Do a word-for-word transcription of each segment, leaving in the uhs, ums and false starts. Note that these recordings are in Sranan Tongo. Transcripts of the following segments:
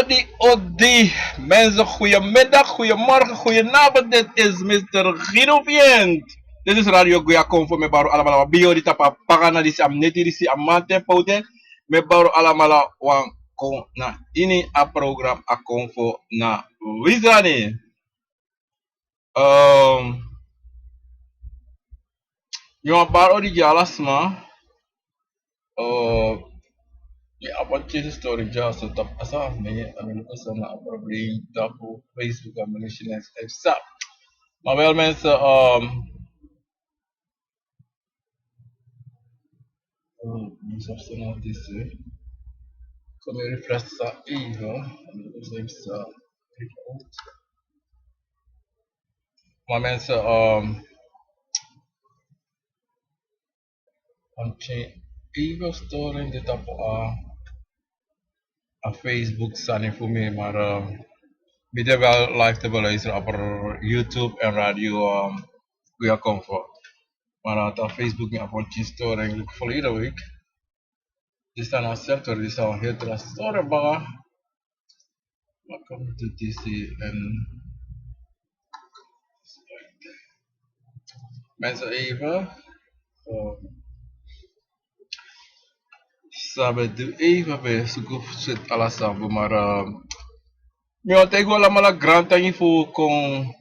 Odi, odi, mensen, goedemiddag, goedemorgen, goedenavond. Dit is mister Guido Vient. Dit is Radio Guya Konfo, mi e bari un alamala wan bigi odi tapu a pagana disi, a miniti disi, a mamanten foute. Mi e bari un alamala wan kon na ini a program a Konfo na wi sani. Ehm, mi wani bari odi gi ala sma. Eh, mi abi wan kinsi stori dyaso tapu a sani fu mi, a mi luku san na a problem tapu Facebook, a mi luku san na a psa. Ma wel mensen, ehm, eh, mi sabi san na disi. Kon mi refresh san even, a mi luku san na a psa. Ma mensen, ehm, want even stori de tapu a, a Facebook sani fu mi, maar, ehm, mi de wel live te beluisteren op r-, YouTube en Radio, ehm, Guya Konfo. Maar, eh, a Facebook mi abi wan kinsi stori eigenlijk verleden week. Disi na a center, disi na a heel tra stori baka. Maar kom to disi en mensen even. Eh, sabi du even bij zoeken zit alles aan, maar, eh, mi wani taigi un alamala grantangi fu kon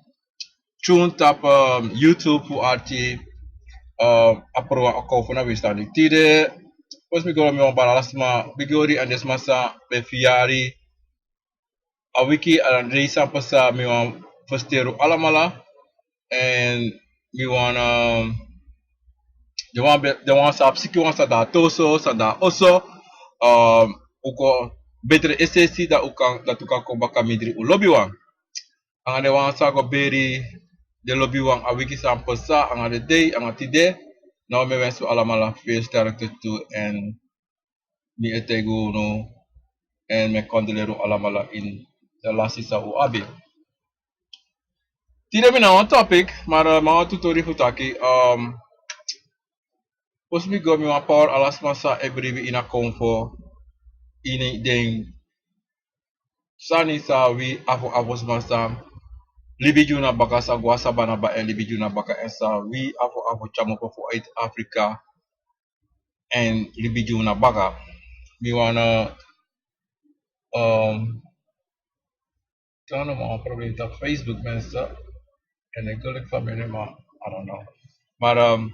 tune tapu, ehm, YouTube fu arki, ehm, a program a Konfo na wi sani tide. Fosi mi go, mi wani bari ala sma bigi odi, èn den sma san ben firi a wiki, a dei san pasa, mi wani feliciteri un alamala. Èn mi wani, ehm, den wan be-, den wan san abi siki, wan san de a toso, san de a oso, ehm, un kon betre esesi, dan un kan, dati un kan kon baka mindri un lobiwan. Anga den wan san go beri den lobiwan a wiki san pasa, anga den dei, anga tide. Now mi e wensi un alamala veel sterkte tu, èn mi e taigi unu, èn mi e condoleer un alamala ini den lasi san un abi. Tide mi na wan topic, maar, eh, mi abi tu tori fu taki, ehm, fosi mi go, mi wani power ala sma san e bribi ini a Konfo, ini den sani san wi afo afo sma san libi gi unu na baka, san go a sabana baka èn libi gi unu na baka, èn san wi afo afo tyari mopo fu uit Afrika èn libi gi unu na baka. Mi wani, ehm, Tano, ma wan problem tapu Facebook, mensen. En ik wil ik van binnen, maar I don't know. Maar, ehm,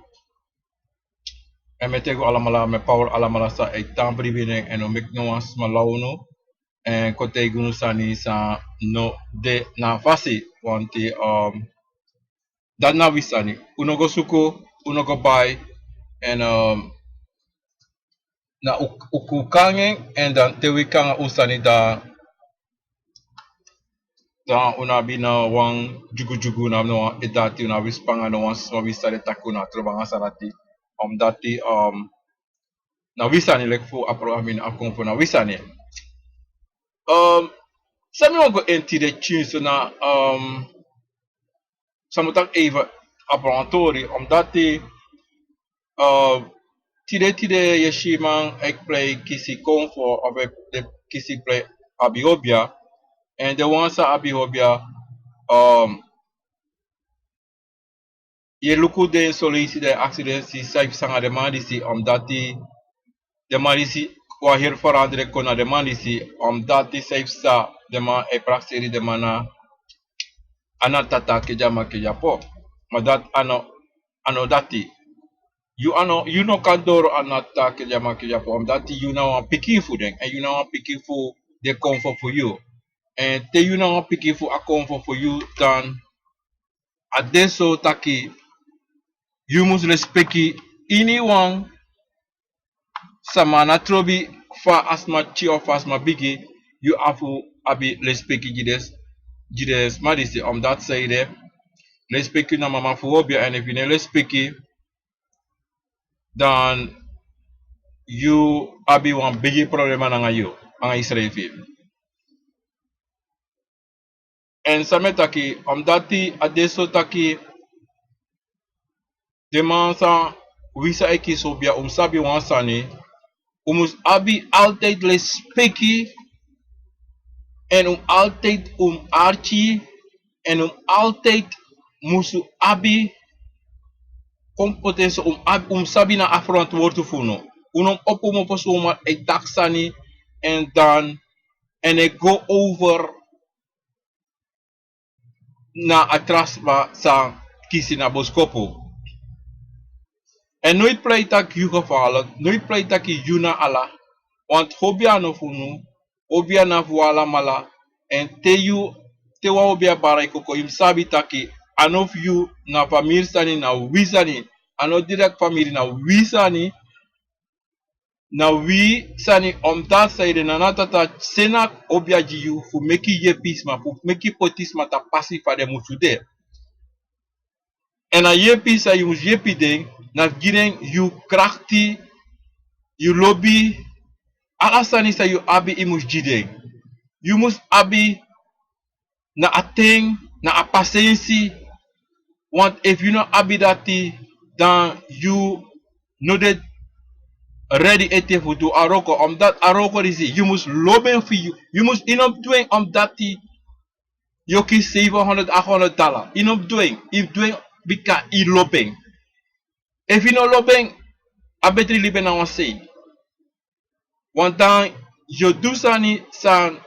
èn mi e taigi un alamala, mi e power alamala san e tan bribi ini en, èn un meki no wan sma law unu. Èn kon taigi unu sani san no de na fasi. Want, ehm, dati na wi sani. Un no go suku, un no go bai. Èn, ehm, na un, un kon nanga en, èn dan te wi kon nanga un sani, dan, dan un no abi no wan dyugudyugu, un no abi no wan edati, un no abi span nanga no wan sma, wi sani, taki un no abi trobi nanga sani dati. Omdati, ehm, na wi sani, leki fu a program ini a Konfo, na wi sani. Ehm, san mi wani go ini tide, kinsi na, ehm, san mi taki even abi wan tori, omdati, eh, tide, tide yu e si man e plei kisi Konfo, of e, den kisi plei abi hobia. Èn den wan san abi hobia, ehm, yu e luku den son leisi, den e aksi den san e psa nanga den man disi, omdati den man disi, wan heri feranderi kon na den man disi, omdati san e psa, den man e prakseri den man na a na tata Kedyama Kedyapo. Ma dati a no, a no dati. Yu a no, yu no kan doro a na tata Kedyama Kedyapo, omdati yu na wan pikin fu den, èn yu na wan pikin fu den Konfo fu yu. Èn te yu na wan pikin fu a Konfo fu yu, dan a de so taki yu mus lespeki iniwan sama, a no trobi fa a sma pikin of fa a sma bigi, yu abi fu abi lespeki gi den, gi den sma disi, omdati san ede, lespeki na mama fu hobia, èn efu yu no e lespeki, dan yu abi wan bigi problema nanga yu, nanga yusrefi. Èn san mi e taki, omdati a de so taki den man san, wi san e kisi hobia, un mus sabi wan sani, un mus abi altijd lespeki, En un mus altijd un mus arki, en un mus altijd musu abi, kon potenso un mus abi, un mus sabi na a verantwoording fu unu. Un no mus opo mopo suma e taki sani, en dan, en e go over na a tra sma san kisi na boskopu. En noiti prei taki yu gevaarlijk, noiti prei taki yu na ala, want hobia no fu unu, hobia na fu alamala. En te yu, te wan hobia bari koko, yu mus sabi taki a no fu yu, na famiri sani, na wi sani, a no direct famiri, na wi sani, na wi sani. Omdat san ede, na a Tata seni a hobia gi yu fu meki yepi sma, fu meki poti sma tapu pasi fa den musu de. En a yepi san yu mus yepi den, na fu gi den yu krakti, yu lobi, ala sani san yu abi yu mus gi den. Yu mus abi na a ten, na a pasensi, want efu yu no abi dati, dan yu no de ready ete fu du a wroko, omdat a wroko disi, yu mus lobi en fu yu, yu mus, yu no mus du en omdat yu o kisi seven hundred, acht hundred dala, yu no mus du en, yu mus du en bika yu lobi en. Efu yu no lobi en, a betri libi na wan sei. Want dan yu o du sani san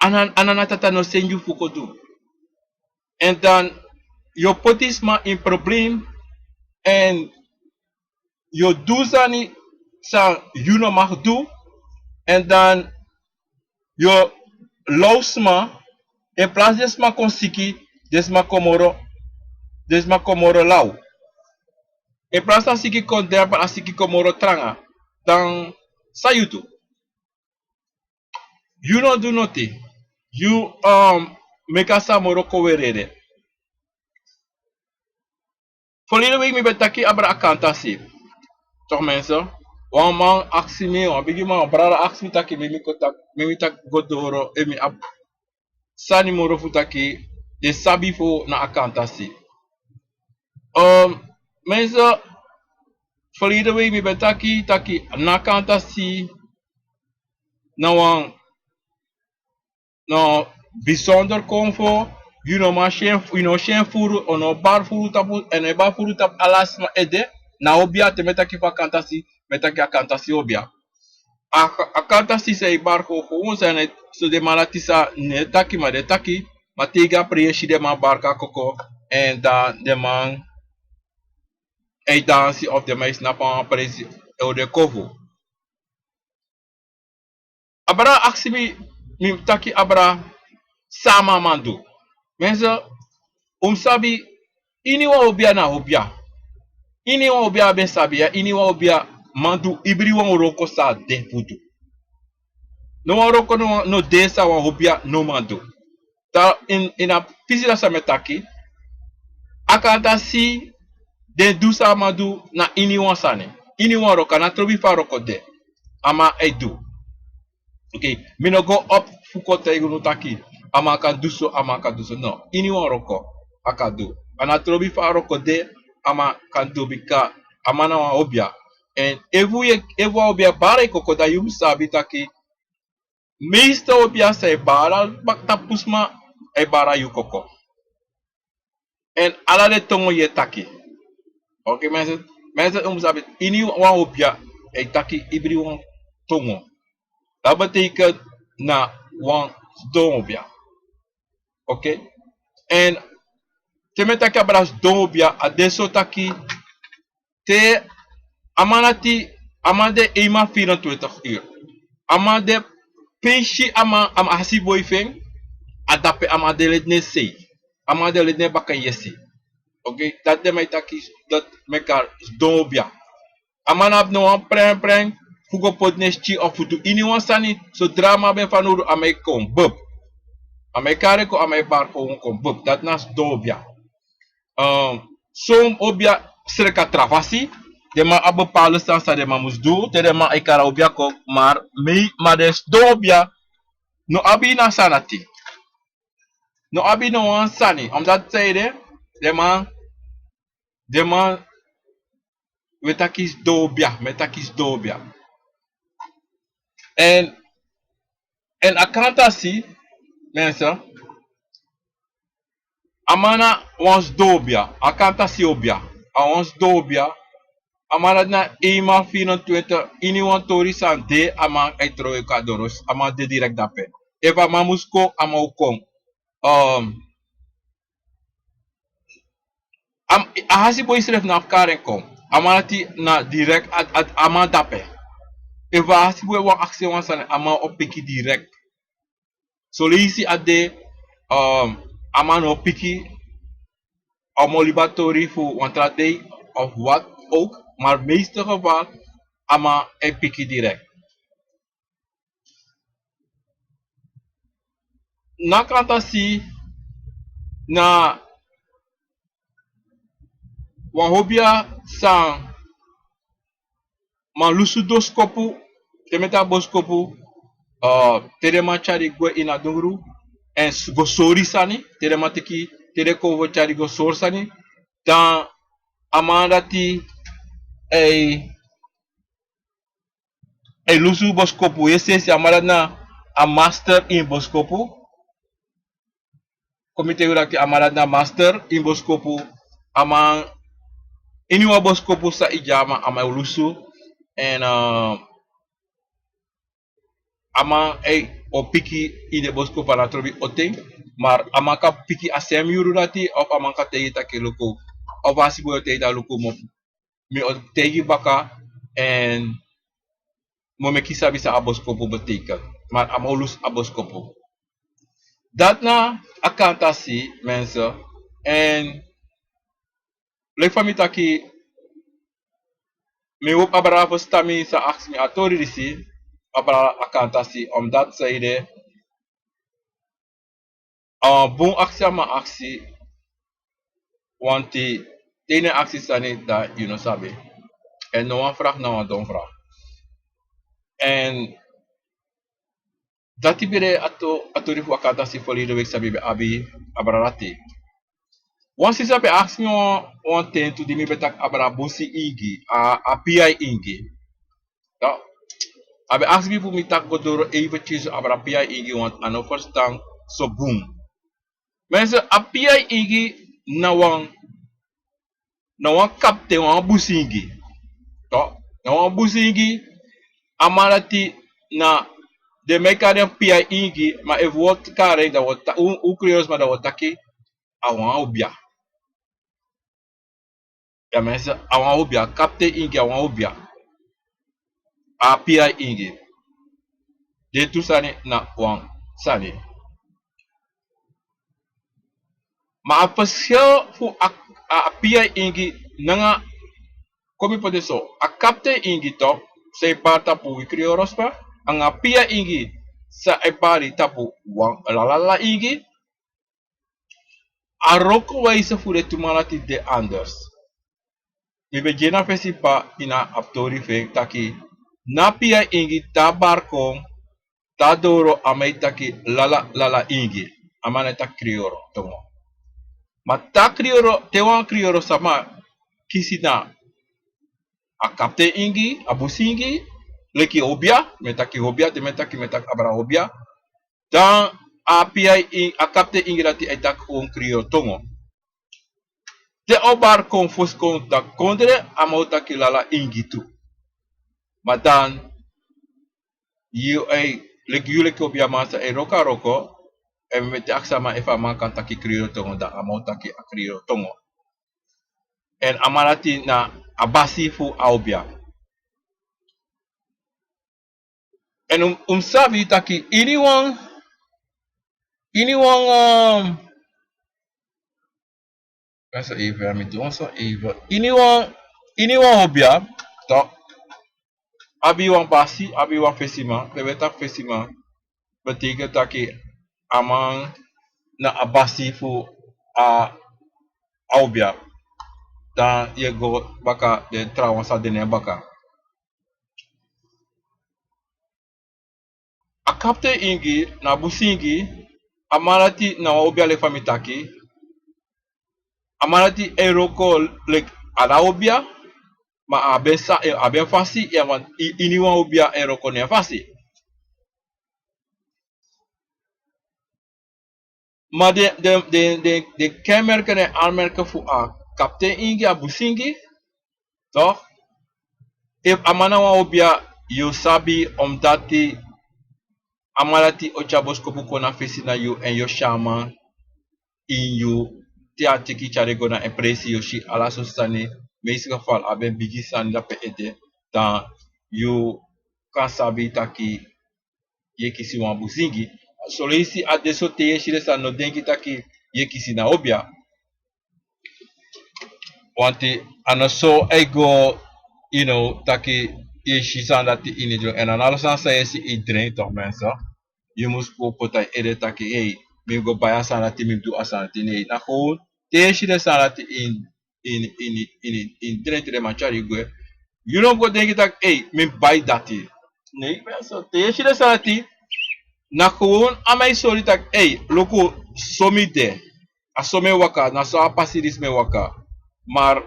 a na, a na a Tata no seni yu fu kon du. En dan yu o poti sma in probleem, en yu o du sani san yu no mag du, en dan yu o law sma, in plaats den sma kon siki, den sma kon moro, den sma kon moro law. In plaats san siki kon drape, a siki kon moro tranga. Dan san yu du? Yu no du noti. Yu, um, meki a sani moro kon werere. Verleden week mi ben taki abra akantasi. Toch mensen? Wan man aksi mi, wan bigi man, wan brada aksi mi taki, mi, mi kon taki, mi, mi taki go doro, efu mi abi sani moro fu taki, den sabi fu na akantasi. Um, mensen, verleden week mi ben taki, taki na akantasi na wan, no, bijzonder konfo, yu no man si en, yu no si en furu, yu no bari furu tapu, en no bari furu tapu ala sma ede, na hobia te mi e taki fu akantasi, mi e taki akantasi hobia. A, akantasi san e bari kon, kon san e, so den man dati sa no e taki, ma den e taki, ma te yu go a prei yu e si den man bari kon koko, en dan den man e dansi of den man e snapu a wan presi, o de konfo. Abra aksi mi, mi taki abra san a man man du. Mensen, un mus sabi, iniwan hobia na hobia. Iniwan hobia, a ben sabi ya, iniwan hobia man du, ibriwan wroko san a de fu du. No wan wroko no, no de san wan hobia no man du. Dan ini, ini a pisi dati san mi e taki, akantasi, den du san a man du na iniwan sani. Iniwan wroko, a no trobi fa a wroko de, a man e du. Oké, mi no go op fu kon taigi unu taki a man kan du so, a man kan du so. No, iniwan wroko a kan du. A no trobi fa a wroko de, a man kan du, bika a man na wan hobia. En efu yu, efu wan hobia bari koko, dan yu mus sabi taki meeste hobia san e bari tapu sma, e bari yu koko. En ala den tongo yu e taki. Oké, mensen, mensen, un mus sabi, iniwan hobia e taki ibriwan tongo. Dati betekent na wan sidon hobia. Oké? En te mi e taki abra sidon hobia, a de so taki te a man dati, a man de eenmaal vierentwintig uur. A man de, pe yu si a man, a man, a hasi boi fu en, a dape, a man de leti na en sei. A man de leti na en baka yesi. Oké, dati den man e taki, dati meki a sidon hobia. A man no abi no wan prenpren fu go poti na en sikin of fu du iniwan sani, sodra a man ben fanowdu, a man e kon bup. A man e kari kon, a man e bari kon, kon bup. Dati na sidon hobia. Ehm, son hobia sreka tra fasi, den man abi bepaalde sani san den man mus du, te den man e kari a hobia kon, maar mi, maar den sidon hobia no abi na sani dati. No abi no wan sani, omdat san ede, den man, den man, we taki sidon hobia, mi e taki sidon hobia. En Èn a kantasi, mensen, a man na wan sidon obia, a kantasi obia, a wan sidon obia, a man dati na eenmaal vierentwintig, iniwan tori san de, a man e trowe kon na doro, a man de direkt dape. Efu a man mus kon, a man o kon. Ehm, a, a hasi boi srefi na fu kari en kon. A man dati na direkt a, a, a man dape. Efu a hasi boi wani aksi en wan sani, a man o piki direkt. Soleisi a de, ehm, a man no piki, a o mu libi a tori fu wan tra dei of wat ook, maar meeste geval, a man e piki direkt. Na kantasi na wan obia san man lusu boskopu, te mi e taki boskopu, eh, te den man tyari gwe ini a dungru, èn s-, go sori sani, te den man teki, te den kon tyari go sori sani, dan a man dati, eh, e lusu boskopu, yu e si a man dati na a master ini boskopu. Kon mi taigi yu taki a man dati na master ini boskopu, a man, iniwan boskopu san yu gi a man, a man e lusu, èn, eh, a man e o piki ini den boskopu a no trobi oten, maar a man kan piki a sem yuru dati, of a man kan taigi taki luku, of a hasi boi o taigi taki luku mo mi o taigi yu baka, èn mi o meki yu sabi san a boskopu betekent. Maar a man o lusu a boskopu. Dati na a kantasi, mensen. Èn leki fa mi taki, mi hopu abra ferstan mi san aksi mi a tori disi, abra a kantasi, omdat san ede, a wan bun aksi a man aksi, want te yu no e aksi sani dan yu no sabi. Èn no wan vraag na wan don vraag. Èn dati ben de a to-, a tori fu a kantasi verleden week san mi ben abi, abra dati. Wan sisa ben aksi mi wan, wan ten tu di mi ben taki abra busi ingi, a, a P I ingi. Ya. A ben aksi mi fu mi taki go doro even tyinso abra P I ingi, want a no ferstan so bun. Mensen, a P I ingi na wan, na wan kapten, wan busi ingi. To, na wan busi ingi, a man dati na den man e kari en P I ingi, ma efu wi o kari en dan wi o ta-, un, un Creoolsma dan wi o taki, a wan obia. Ya mensen, a wan obia, kapten ingi a wan obia. A P I ingi. Den tu sani na wan sani. Ma a verschil fu a, a, a P I ingi nanga, kon mi poti en so, a kapten ingi toch, san e bari tapu wi Creoolsma, nanga a P I ingi san e bari tapu wan lalala ingi. A wroko wijze fu den tu man dati de anders. Mi ben gi en na fesi pa ini a tori fu en taki, na P I ingi te a bari kon, te a doro a man e taki lala, lala ingi. A man no e taki Creole tongo. Ma te a Creole, te wan Creole sama kisi na a kapten ingi, a busi ingi, leki obia, mi e taki obia, te mi e taki, mi e taki abra obia. Dan a P I in-, a kapten ingi dati e taki gewoon Creole tongo. Te a o bari kon fosi kon taki kondre, a man o taki lala ingi tu. Ma dan, yu e, leki yu leki obiaman san e wroko a wroko, èn mi meki aksi a man efu a man kan taki Creole tongo, dan a man o taki a Creole tongo. Èn a man dati na a basi fu a obia. Èn un, un sabi taki iniwan, iniwan, um, wacht even, ya mi du ons even. Iniwan, iniwan obia, toch? Abi wan basi, abi wan fesiman, te wi e taki fesiman, betekent taki a man na a basi fu a, a obia. Dan yu e go baka den trawan san de na en baka. A kapten ingi, na a busi ingi, a man dati na wan obia leki fa mi taki. A man dati e wroko leki a na obia, ma a ben sa-, a ben fasi, ya wan, i-, iniwan obia e wroko na en fasi. Ma den, den, den, den, den kenmerken, den aanmerken fu a kapten ingi, a busingi, toch? Efu a man na wan obia, yu o sabi, omdati a man dati o tyari boskopu kon na fesi na yu, èn yu o si a man ini yu, te a teki tyari go na en presi, yu o si ala sortu sani, meeste geval a ben bigi sani dape ete, dan yu kan sabi taki yu e kisi wan busingi. Son leisi a de so, te yu e si den sani, no denki taki yu e kisi na obia. Want a no so e go, you know, taki yu e si sani dati ini dren, èn a no ala sani san yu e si ini dren, toch, mensen. Yu mus poti a ede taki, hey, mi mus go bai a sani dati, mi mus du a sani dati. Nee, na gewoon, te yu e si den sani dati ini, ini, ini, ini, ini dren, te den man tyari yu gwe, yu no mus go denki taki, hey, mi mus bai dati. Nee, mensen, te yu e si den sani dati, na gewoon a man e sori taki, hey, luku, so mi de. A so mi e waka, na so a pasi disi mi e waka. Maar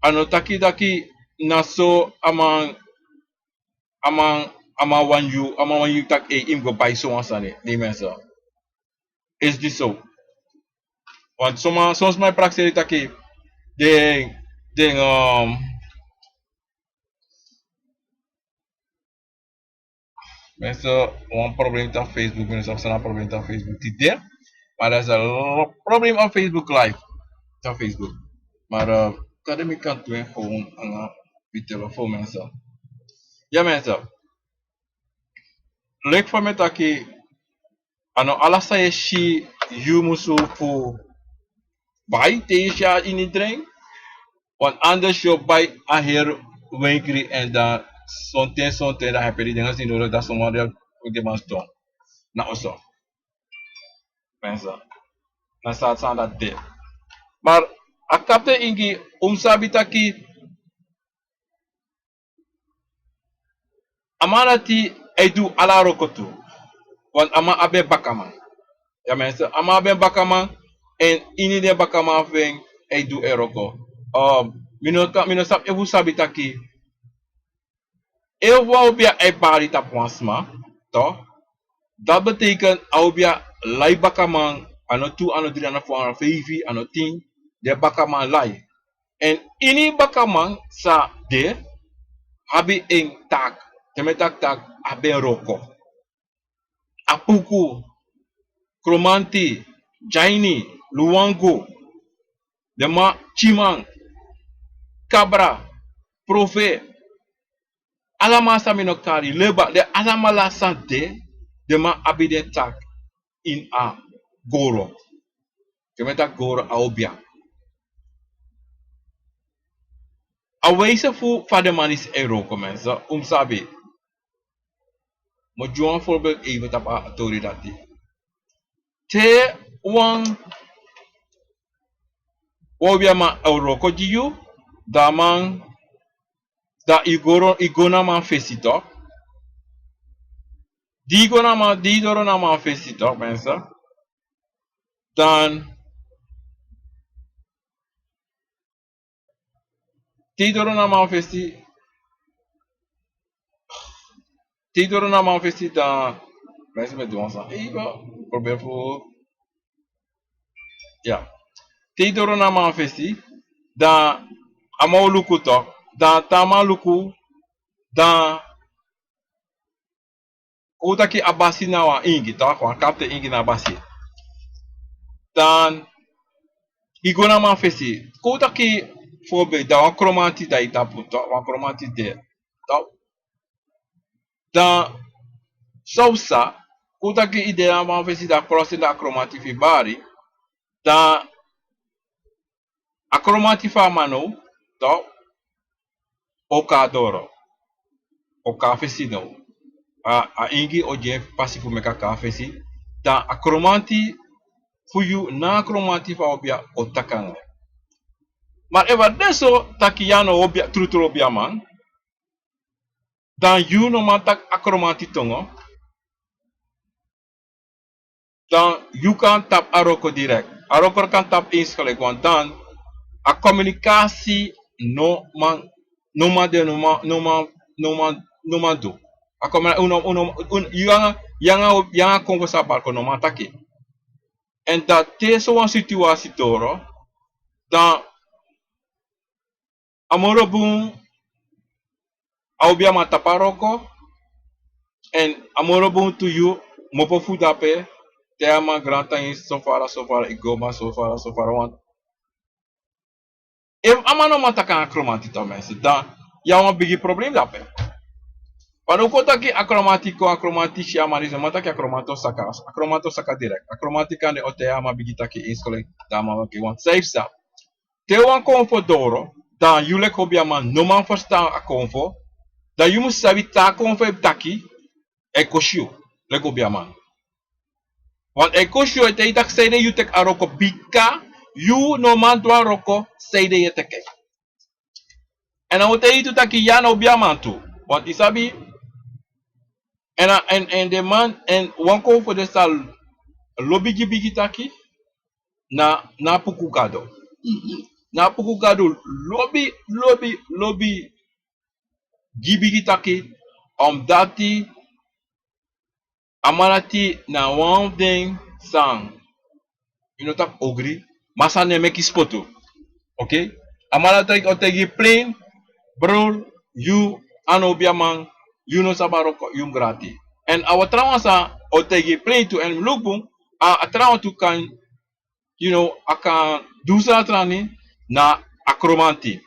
a no taki taki na so a man, a man, a man wani yu, a man wani yu taki, hey, yu mus go bai so wan sani. Nee, mensen. Is disi so. Want son man, son sma e prakseri taki den, den, um, mensen, wan probleem na Facebook, mensen, a wan probleem na Facebook tide. Maar er is een probleem op Facebook Live. Na Facebook. Maar, eh, kan mi kan doen gewoon aan mi telefoon, mensen. Ja, mensen. Leki fa mi taki, a no ala san yu e si yu musu fu bai te yu e si a ini dren. Want anders yu o bai a heri wenkri, èn dan sonten, sonten dan a e peri den sani doro, dan sommige den man ston. Na oso. Mensen. Na so a sani dati de. Maar a kapten ingi, un mus sabi taki a man dati e du ala wroko tu. Want a man abi en bakaman. Ya, mensen, a man abi en bakaman, èn ini den bakaman fu en e du en wroko. Um, mi no kan, mi no sabi efu un sabi taki, efu wan obia e bari tapu wan sma, toch? Dati betekent a obia lai bakaman, a no tu, a no dri, a no fo, a no feifi, a no tin, den bakaman lai. Èn ini bakaman san de, abi en taki, te mi e taki taki, abi en wroko. Apuku, Kromanti, Dyaini, Luwangu, den man Tyiman, Kabra, Profe, ala man san mi no kari, Leba, den alamala san de, den man abi den taki ini a gowro. Te mi e taki gowro, a obia. A wijze fu fa den man disi e wroko, mensen, un mus sabi. Mi o gi wan voorbeeld even tapu a tori dati. Te wan, wan obiaman e wroko gi yu, dan a man, dan yu go, yu go na a man fesi, toch? Di yu go na a man, di yu doro na a man fesi, toch, mensen? Dan te yu doro na a man fesi, te yu doro na a man fesi, dan, mensen, mi e du wan sani. Ei, go, probeer fu, ya. Te yu doro na a man fesi, dan a man o luku, toch, dan te a man luku, dan kon un taki a basi na wan ingi, toch, wan kapten ingi na a basi. Dan yu go na a man fesi. Kon un taki, voorbeeld, dan wan Kromanti de na yu tapu, toch, wan Kromanti de, toch. Dan san un sa, kon un taki yu de na a man fesi, dan a Kromanti fu yu bari. Dan a Kromanti fu a man now, toch, o kon doro, o kon fesi now. A, a ingi o gi en pasi fu meki a kon fesi. Dan a Kromanti fu yu nanga a Kromanti fu a obia o taki nanga en. Ma efu a de so taki yu a no obia, trutru obiaman, dan yu no man taki a Kromanti tongo. Dan yu kan tapu a wroko direct. A wroko kan tapu insgelijk, want dan a communicatie no man, no man de, no man, no man, no man, no man du. A communica-, un no, un no, un, yu nanga, yu nanga, yu nanga Kongo Sabarko no man taki. Èn dan te sowan situasi doro, dan a moro bun a obiaman tapu a wroko. Èn a moro bun tu yu kmopo fu dape, te a man grantangi sofara sofara i go man sofara sofara wan. Efu a man no man taki nanga kromanti tan mensi dan yu abi wan bigi problem dape. Wan un kon taki a kromanti kon a kromanti si a man disi no man taki a kromanti o saka a kromanti o saka direkt a kromanti kande o te a man bigi taki inskolen. Dan a man waki wan san yu fu sabi te wan konfo doro, dan yu leki obiaman no man ferstan a konfo. Dan yu mus sabi te a konfo e taki e kosi yu leki obiaman. Want e kosi yu e taki saide yu teki a wroko bika yu no man du a wroko saide yu e teki en. Èn a o taigi yu tu taki yu a no obiaman tu. Want yu sabi èn a èn èn den man èn wan kon fu den sa lobi gi bigi taki na na a puku gado. Na a puku gado lobi lobi lobi gi bigi taki. Omdati a man dati na wan fu den san yu no taki ogri. Ma san no e meki spotu. Okei. A man dati o taigi plein brul yu a no obiaman yu no sabi a wroko yu mus grati. Èn a wan trawan san o taigi plein tu èn mi luku bun a trawan tu kan yu no a kan du san a trani na a kromanti.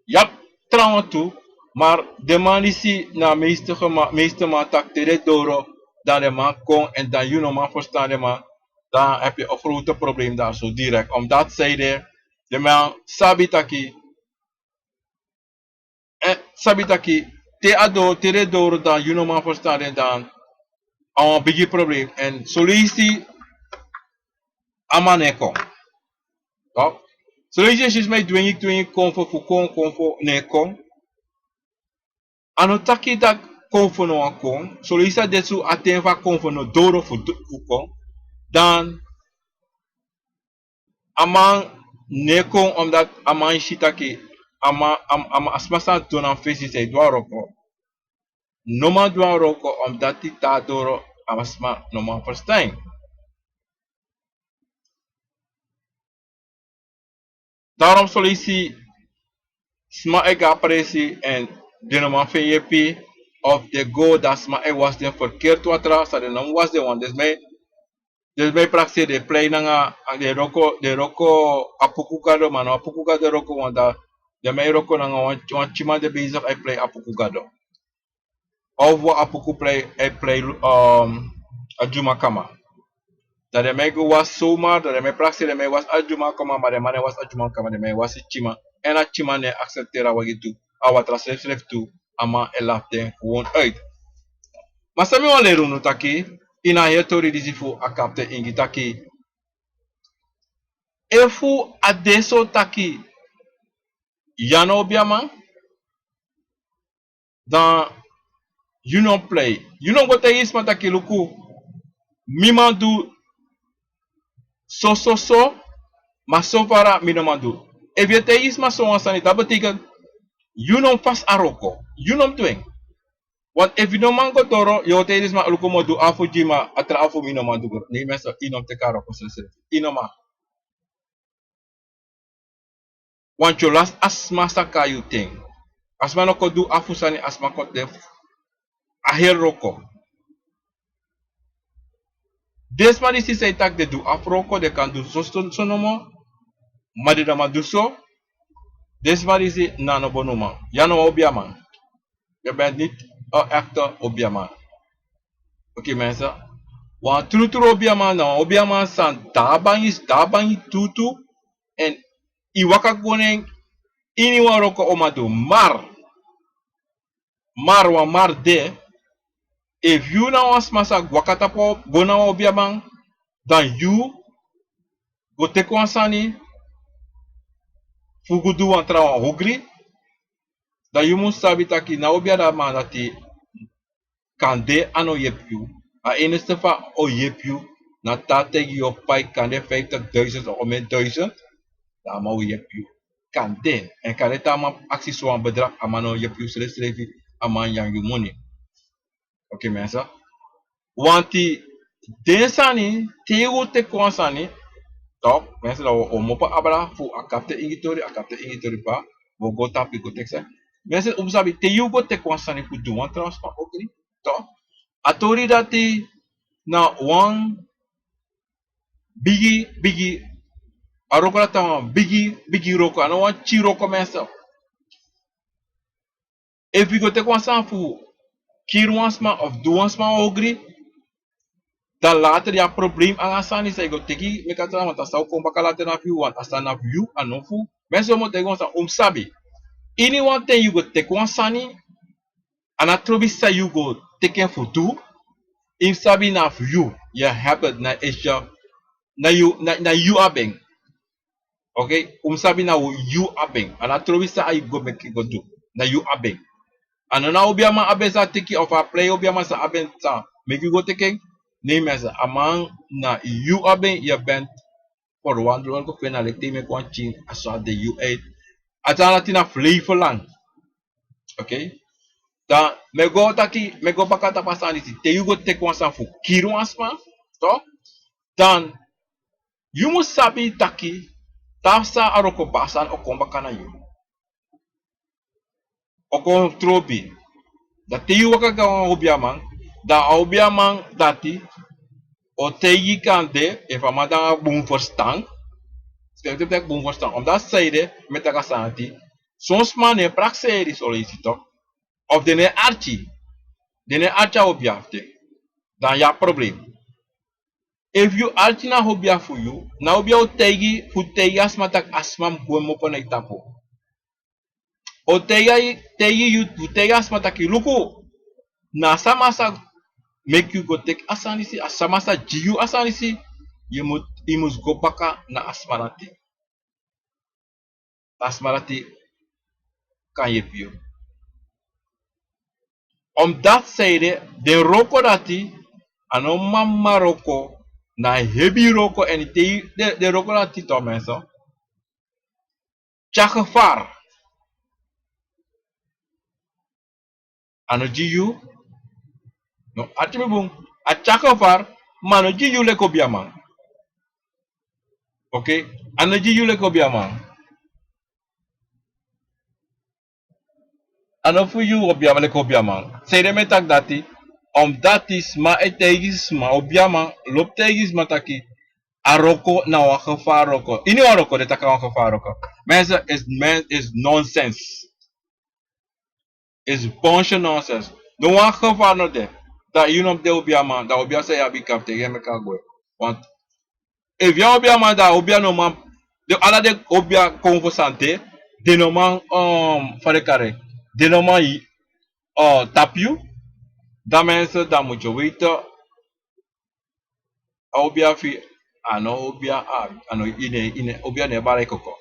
Yap trawan tu. Mar den man disi na meeste man taki te den doro dan den man kon èn dan yu no man ferstan den man. Dan hebi yu a grote problem dari so direkt omdati saide den man sabi taki èn sabi taki te a doro te den doro dan yu no man ferstan den dan a wan bigi problem èn soleisi a man no e kon. Soleisi e si sma e dwingi dwingi kon fo fu kon kon fo no e kon. A no taki dati kon fo no wan kon soleisi a de tu a ten fu a kon fo no doro fu kon dan a man no e kon omdati a man e si taki a man a sma san du na fesi san e du a wroko. No man du a wroko omdati te a doro a sma no man ferstan en. Darom soleisi sma e go a presi èn den no man feni yepi of den go dan sma e wasi den ferkertu watra san den no mus wasi den wan den sma e den sma e prakseri den e plei nanga den wroko den wroko a puku gado ma no a puku gado wroko wan dan den man e wroko nanga wan tyiman de besigi e plei a puku gado. Of wan a puku plei e plei a dyuman kama. Dan den man e go wasi somar dan den man e prakseri den man e wasi a dyuman kama ma den man no e wasi a dyuman kama den man e wasi tyiman. Èn a tyiman no e aksepteri a wagi tu a watra srefsrefi tu. A man e lafu den gewon uit. Ma san mi wani leri unu taki ini a heri tori disi fu a kapten ingi taki efu a de so taki yu a no obiaman dan yu no mus plei. Yu no mus go taigi sma taki luku mi man du sososo ma sofara mi no man du. Efu yu e taigi sma sowan sani dati betekent yu no mus fasi a wroko. Yu no mus du en. Want efu yu no man go doro yu o taigi den sma luku mi o du afu gi ma a tra afu mi no man du go ne yu mense yu no mus teki a wroko srefsrefi. Yu no man wanti yu lasi a sma saka yu ten. A sma no kon du afu sani a sma kon de a heri wroko. Den sma disi san e taki den du afu wroko den kan du soso nomo. Ma den no man du so. Den sma disi na no bonuman. Yu a no wan obiaman. Yu ben niti o ekte obiaman. Oke mense, wan trutru obiaman na wan obiaman san dabangi dabangi tutu. Èn yu waka go na en ini wan wroko o man du mar mar wan mar de. Efu yu na wan sma sa waka tapu go na wan obiaman dan yu go teki wan sani fu go du wan trawan ogri. Dan yu mus sabi taki na obiaman dati kande a no yepi yu. A enigste fa a o yepi yu na te a taigi yu o pai kande fiftig duisend of omen duisend. Dan a man o yepi yu kande. Èn kande te a man aksi so wan bedrag a man no o yepi yu srefsrefi. A man nyan yu moni. Oke mense, wanti Den sani, te yu go teki wan sani, toch, mensen, dan we, we mopo abra fu a kapte ingi tori, a kapte ingi tori pa, we go tapu go teki sani. Mensen, un sabi, te yu go teki wan sani fu du wan trouwens pa ogri, toch. A tori dati na wan bigi, bigi, a wroko dati na wan bigi, bigi wroko, a no wan pikin wroko, mensen. Efu yu go teki wan sani fu kiri wan sma of du wan sma ogri, dan later yu abi problem anga a sani san yu go teki meki a tra, want a sani o kon baka later na fu yu, want a sani na fu yu, a no fu. Mensen, un mu taigi wan sani, un mu sabi. Iniwan ten yu go teki wan sani, a no trobi san yu go teki en fu du, yu mu sabi na fu yu, yu abi en, na esi, na yu, na, na yu abi en. Oké, un mu sabi na yu abi en. A no trobi san a yu go meki go du. Na yu abi en. A no na obiaman abi en san teki of a prei obiaman san abi en san meki yu go teki en. Nee mensen, a man na yu abi en, yu ben verantwoordelijk fu en, na leki te yu meki wan pikin, a so a de yu uit. A sani dati na fu leven lang. Oké? Dan mi e go taki, mi e go baka tapu a sani disi. Te yu go teki wan sani fu kiri wan sma, toch? Dan yu mu sabi taki, tapu san a wroko baka, a sani o kon baka na yu. O kon trobi. Dan te yu waka go na wan obiaman, dan a obiaman dati o taigi kande, efu a man de nanga bun ferstan. Stel te taki bun ferstan. Omdat sanede mi e taki a sani dati, son sma no e prakseri so leisi, toch. Of den no e arki. Den no e arki a obia fu den. Dan yu abi problem. Efu yu arki na obia fu yu, na obia o taigi, fu taigi a sma taki a sma mu gwe mopo na yu tapu. O taigi, taigi yu, fu taigi a sma taki luku, na a sama sa meki yu go teki a sani disi, a sama sa gi yu a sani disi, yu mu, yu mus go baka na a sma dati. A sma dati kan yepi yu. Omdat sanede, den wroko dati, a no mama wroko, na hebi wroko, èn te den, den wroko dati, toch mensen, tyari gevaar. A no gi yu. No, arki mi bun. A tyari gevaar, ma a no gi yu leki obiaman. Oké? A no gi yu leki obiaman. A no fu yu obiaman leki obiaman. Sanede mi e taki dati, omdat sma e taigi sma, obiaman lobi taigi sma taki a wroko na wan gevaar wroko. Iniwan wroko den taki a wan gevaar wroko. Mensen, is, men, is nonsens. Is bunch nonsens. No wan gevaar no de. Dan yu no mus de obiaman, dan obia san yu abi kan fu teki en meki a gwe. Want efu yu a obiaman, dan obia no man, den ala den obia kon fu sante, den no man, um, fa den kari en, den no man, uh, tapu yu. Dan mensen, dan moet je weten, a obia fu yu, a no obia, a, a no, yu no, yu no, obia no e bari koko.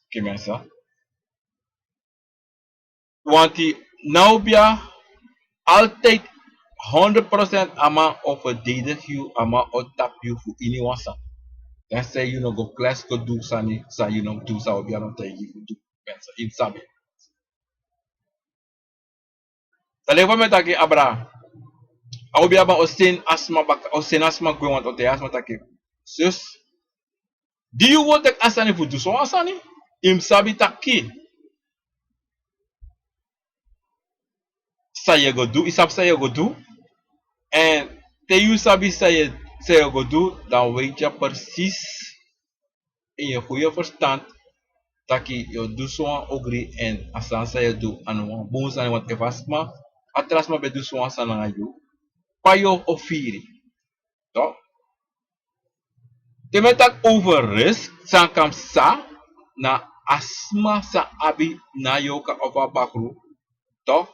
Oké mensen. Want na obia altijd honderd procent a man o verdedig yu, a man o tapu yu fu iniwan sani. Tenzij yu no go klas go du sani san yu no mus du, san obia no taigi yu fu du. Mensen, yu sabi. Dan leki fa mi e taki abra. A obiaman o seni a sma baka, o seni a sma gwe, want o taigi a sma taki, zus, di yu go teki a sani fu du sowan sani, yu mus sabi taki san yu e go du, yu sabi san yu e go du. Èn te yu sabi san yu, san yu e go du, dan weet yu precies in yu goede verstand taki yu o du sowan ogri, èn a sani san yu e du a no wan bun sani, want efu a sma, a tra sma ben du sowan sani nanga yu, fa yu o firi. Toch? Te mi e taki over risk, san kan psa na a sma san abi na yorka of a bakru, toch?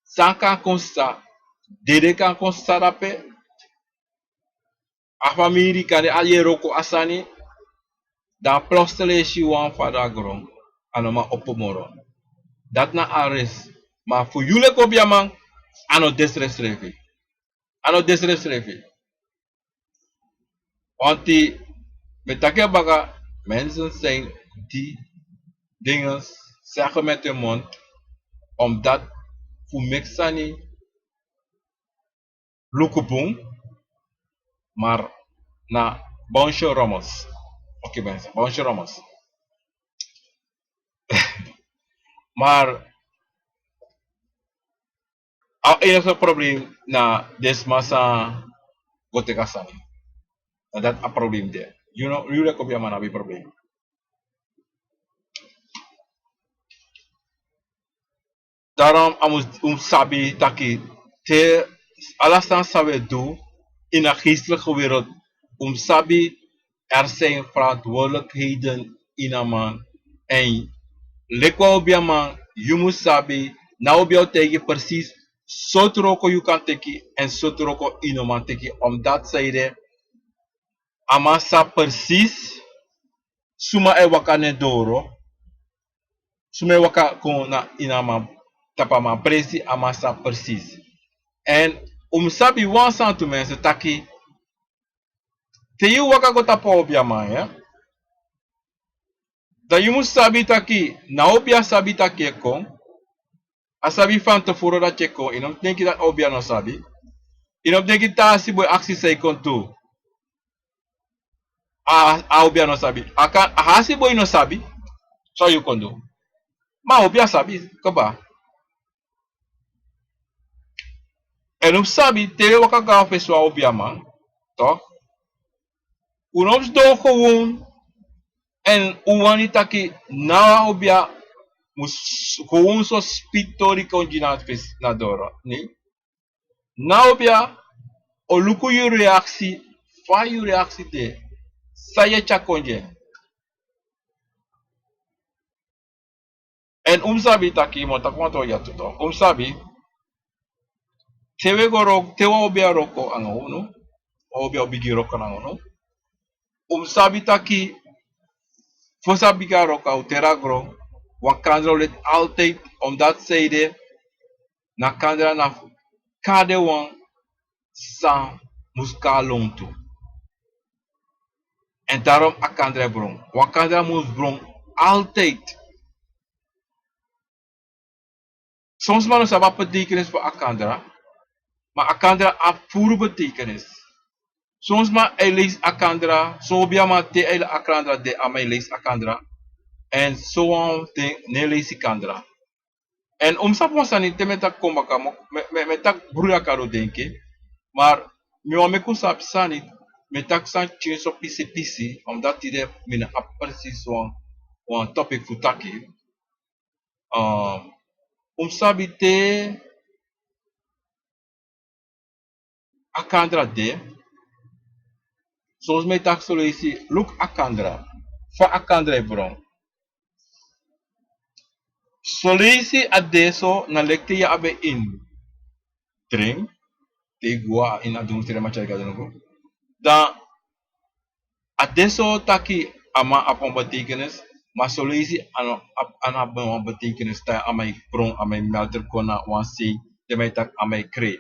San kan kon psa, dede kan kon psa drape, a famiri kande a yere wroko a sani, dan plotseling e si wan fadagron, a no man opo moro. Dati na a risk. Ma fu yu leki obiaman, a no de srefsrefi. A no de srefsrefi. Want mi e taki en baka, mensen zijn die dingen zeggen met hun mond, omdat fu meki sani luku bun, Maar na Bonjour Romans. Oké, mensen, Bonjour Romans. Maar a enige probleem na den sma san go teki a sani. Na dati a probleem de. You know, you like obiaman abi probleem. Daarom a mus un sabi taki te ala sani san we du in a geestelijke wereld, un sabi er zijn verantwoordelijkheden in a man. En leki wan obiaman, yu mus sabi, na obia o taigi precies sortu wroko yu kan teki en sortu wroko yu no man teki. Omdat zij de a man sabi precies suma e waka na en doro, suma e waka kon na ini a man, tapu a man presi, a man sabi precies. En un mus sabi wan sani tu, mensen, taki te yu waka go tapu a obiaman, ya, dan yu mus sabi taki na obia sabi taki e kon. A sabi fan teforo dati e kon. Yu no mus denki taki a obia no sabi. Yu no mus denki taki a hasi boi aksi san e kon tu. A, a obia no sabi. A kan, a hasi boi no sabi san yu kon du. Ma a obia sabi kaba. En un mus sabi te wi e waka go na fesi wan obiaman, toch? Un no mus sidon gewoon en un wani taki na wan obia mus gewoon so spiti tori kon gi na fesi na doro. Nee. Na obia o luku yu reaksi, fa yu reaksi de, san yu e tyari kon gi en. En un mus sabi taki, mi o taki wan tori ya tu, toch. Un mus sabi te wi e go wroko, te wan obia wroko nanga unu, wan obia o bigin wroko nanga unu, un mus sabi taki fosi a bigin a wroko, a o teri a gron, wan kandra o leti altijd, omdat zij de na kandra na fu kari den wan san mus kon na lontu. En daarom a kandra e bron. Wan kandra mus bron altijd. Son sma no sabi a betekenis fu a kandra, ma a kandra abi furu betekenis. Son sma e leisi a kandra, son obiaman te a e leisi a kandra, den a man e leisi a kandra. En son wan fu den no e leisi kandra. En un mus sabi wan sani, te mi e taki kon baka, mi, mi, mi e taki bruya kado denki. Maar mi wani meki un sabi sani, mi e taki sani pikinso pisi pisi, omdat tide mi no abi precies wan, wan topic fu taki. Um, un mus sabi te a kandra de, son sma e taki son leisi, luku a kandra, fa a kandra e bron. Son leisi a de so na leki te yu abi en ini dring, te yu go na ini a dungstren, ma tyari gado no go. Dan a de so taki a man abi wan betekenis, ma son leisi a no abi, a no abi wan betekenis, te a man e bron, a man e melter kon na wan sei, te a man e taki a man e krei.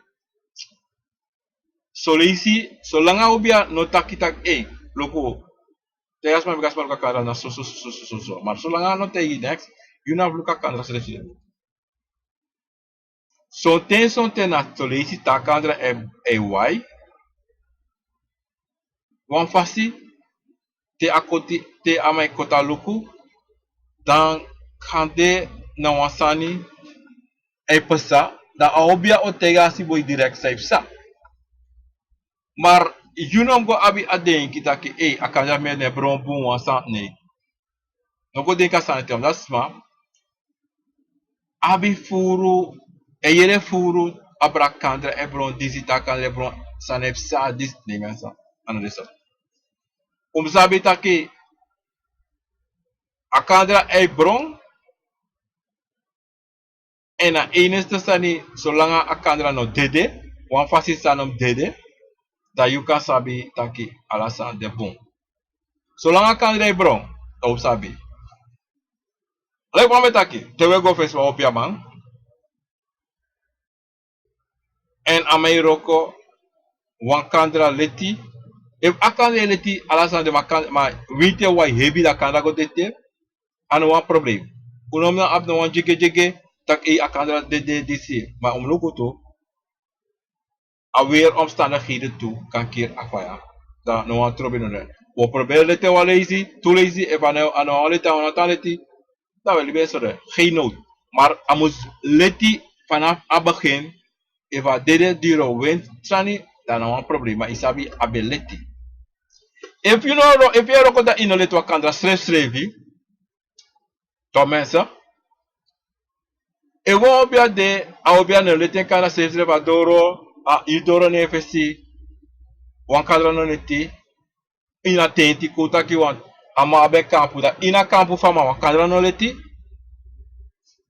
Son leisi, solanga obia no taki taki, ei, luku, te a sma, bika sma luku a kandra na so, so, so. Maar solanga a no taigi neks, yu no abi luku a kandra srefi. Sonten, sonten na son leisi te a kandra e, e wai wan fasi, te a koti, te a man e koti a luku, dan kande na wan sani e pasa, dan a obia o taigi a hasi boi direct san e pasa. Maar yu no mus go abi a denki taki, ei, a kandra mi e bron bun wan sani, nee. No go denki a sani te, omdat sma abi furu, e yere furu, abra kandra e bron disi, te a kandra e bron sani e pasa disi, nee, mensen, a no de so. Un mus sabi taki a kandra e bron, en a enigste sani, solanga a kandra no dede, wan fasi san no mus dede, dan yu kan sabi taki ala sani de bun. Solanga a kandra e bron, dan un sabi. Leki fa mi e taki, te wi e go fesi wan obiaman, en a man e wroko, wan kandra leti. Efu a kandra e leti, ala sani de, ma kan, ma winti e wai hebi, dan a kandra go dede. A no wan probleem. Un no mus abi no wan dyege dyege taki, ei, a kandra dede disi. Ma un mus luku tu, a weeromstandigheden tu kan keri a faya. Dan no wan trobi no de. Wi o proberi leti en wan leisi, tu leisi, efu a no wan leti, a no tan leti. Dan wi e libi en so de, geen nood. Maar a mus leti vanaf a begin. Efu a dede diri wan sani, dan no wan problema, i sabi a ben leti. Efu yu no, efu yu e wroko dan i no leti wan kandra srefsrefi. Ten minste, efu wan obia de, a obia no leti en kandra srefsrefi, a doro, a yu doro na en fesi, wan kandra no leti. Ini a tenti, kon taki wan, a man abi en kampu, dan ini a kampu fu a man wan kandra no leti.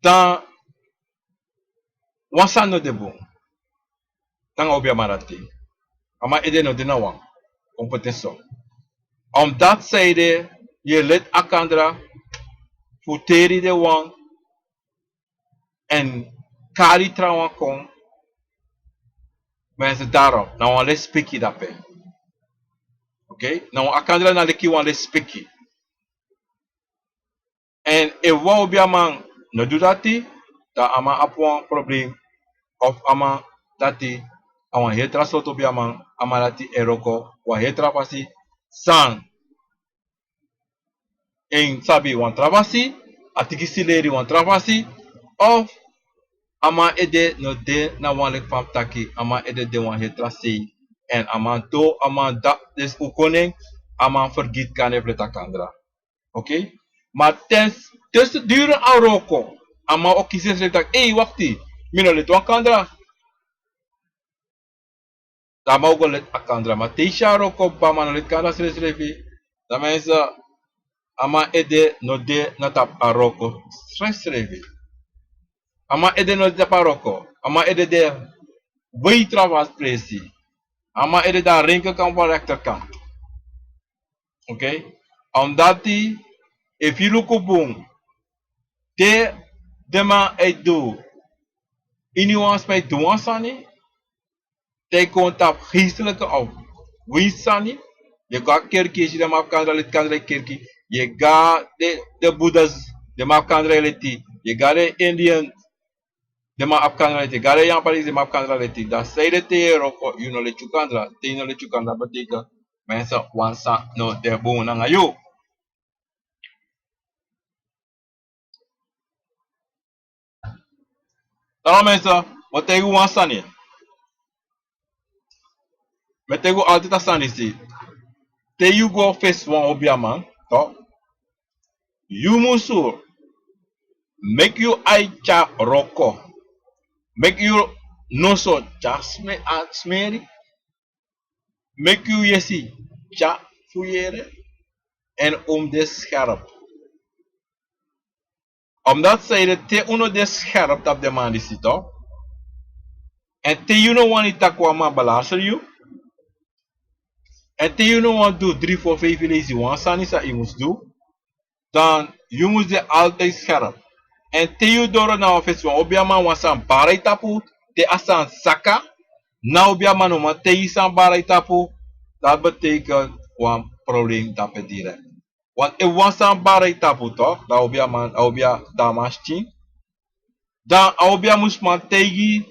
Dan wan sani no de bun. Nanga obiaman dati. A man ede no de na wan. Kon poti en so. Omdat sanede yu e leti a kandra fu teri den wan èn kari trawan kon. Mensen, daarom na wan lespeki dape. Oké, na wan, a kandra na leki wan lespeki. Èn efu wan obiaman no du dati, dan a man abi wan problem. Of a man dati a wan heri tra sortu obiaman, a man dati e wroko wan heri tra fasi san en sabi wan tra fasi, a tiki sileri wan tra fasi, of a man ede no de na wan leki fa mi taki, a man ede de wan heri tra sei. Èn a man doro, a man dati, dus un kon nen, a man fergiti kande fu leti a kandra. Oké? Ma ten, dus duru a wroko, a man o kisi ensrefi taki: "Ei, wakti, mi no leti wan kandra." Dan a man o go leti a kandra. Ma te yu si a wroko, a man no leti kandra srefsrefi. Dan mensen, a man ede no de na tapu a wroko srefsrefi. A man ede no de tapu a wroko. A man ede de wei tra wan presi. A man ede de na a rekenkamp fu a rechterkant. Oké? Omdat efu yu luku bun, te den man e du, iniwan sma e du wan sani, te yu kon tapu geestelijke of winst sani, yu go a kerki, yu si den man abi kandra leti, kandra leti kerki, yu go a den, den Boeddhas, den man abi kandra leti, yu go a den Indian, den man abi kandra leti, yu go a den Japanese, den man abi kandra leti. Dan sanede te yu e wroko, yu no leti yu kandra, te yu no leti yu kandra betekent mensen, wan sani no de bun nanga yu. Daarom mensen, mi o taigi un wan sani. Mi e taigi un altijd a sani disi. Te yu go fesi wan obiaman, toch? Yu musu meki yu ai tyari wroko. Meki yu noso tyari sme-, a smeri. Meki yu yesi tyari fu yere. Èn un mus de scherp. Omdat sanede te un no de scherp tapu den man disi, toch? Èn te yu no wani taki wan man beluister yu. Èn te yu no wani du dri fo feifi leisi wan sani san yu mus du. Dan yu mus de altijd scherp. Èn te yu doro na wan fesi wan obiaman wan sani bari yu tapu, te a sani saka, na obiaman no man taigi yu san bari yu tapu, dat betekent wan probleem dape direct. Want efu wan sani bari yu tapu, toch, dan a obiaman, a obia, dan a man skin. Dan a obia mus man taigi,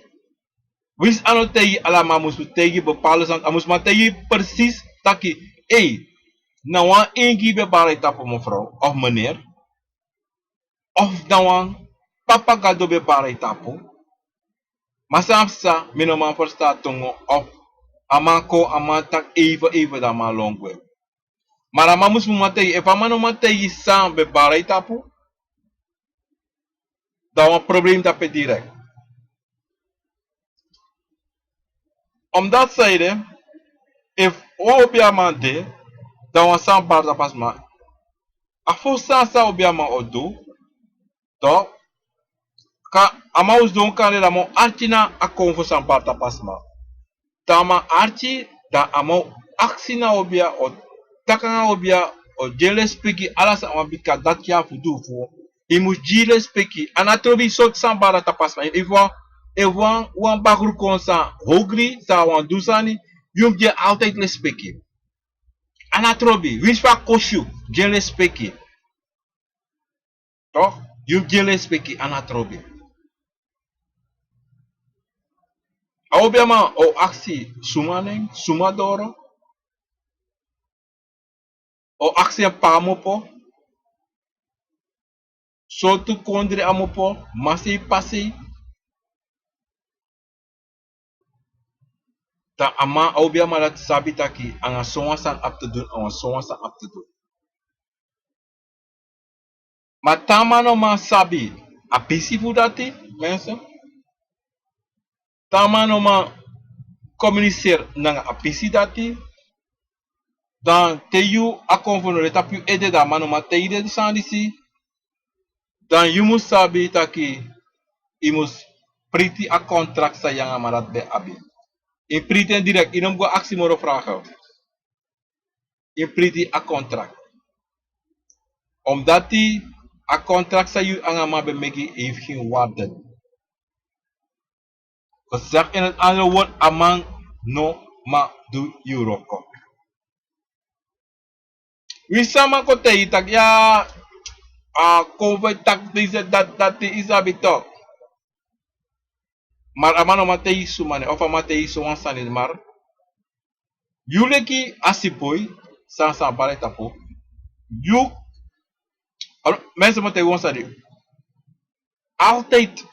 winsi a no taigi, ala man mus taigi bepaalde sani, a mus man taigi precies taki: "Ei, na wan ingi ben bari yu tapu, mevrouw of meneer. Of na wan papa gado ben bari yu tapu." Ma san psa, mi no man ferstan a tongo, of a man kon, a man taki even, even, dan a man lon gwe. Maar a man mus man taigi, efu a man no man taigi san ben bari yu tapu, dan wan probleem dape direct. Omdat sanede, efu wan obiaman de, dan wan sani bari tapu a sma, a fosi sani san obiaman o du, toch, kan, a man o sidon kande, dan a man o arki na a konfo san bari tapu a sma. Dan a man arki, dan a man o aksi na obia, o taki nanga obia, o gi en lespeki, ala san a man, bika dati ya fu du fu. Yu mus gi lespeki. A no trobi sortu san bari tapu a sma. Efu wan, efu wan, wan bakru kon san hogri, san a wani du sani, yu mus gi en altijd lespeki. A no trobi, winsi fa a kosi yu, gi en lespeki. Toch? Yu mus gi en lespeki, a no trobi. A obiaman o aksi suma nen, suma doro. o aksi en pe a mu opo, sortu kondre a mu opo, masei pasei. Dan a man, a obi a man dati sabi taki anga sowan sani abi te dun, anga sowan sani abi te dun. Ma te a man no man sabi a pisi fu dati, mensen. Te a man no man communiceer nanga a pisi dati, dan te yu a kon fu no de tapu yu ede, dan a man no man te yu de sani disi. Dan yu mus sabi taki yu mus priti a contract san yu anga a man dati ben abi. Yu priti en direct, yu no mus go aksi moro vragen. Yu priti a contract. Omdati a contract san yu anga a man ben meki, yu fu gen warden. Gezegd in het andere woord, a man no man du yu wroko. Wi sama kon te yu taki ya, a kon fu taki disi dati, dati yu sabi toch. Maar a man no man te yu suma nen, of a man te yu sowan sani, maar yu leki a sipoi san san bari tapu. Yu, mensen, man te yu wan sani. Altijd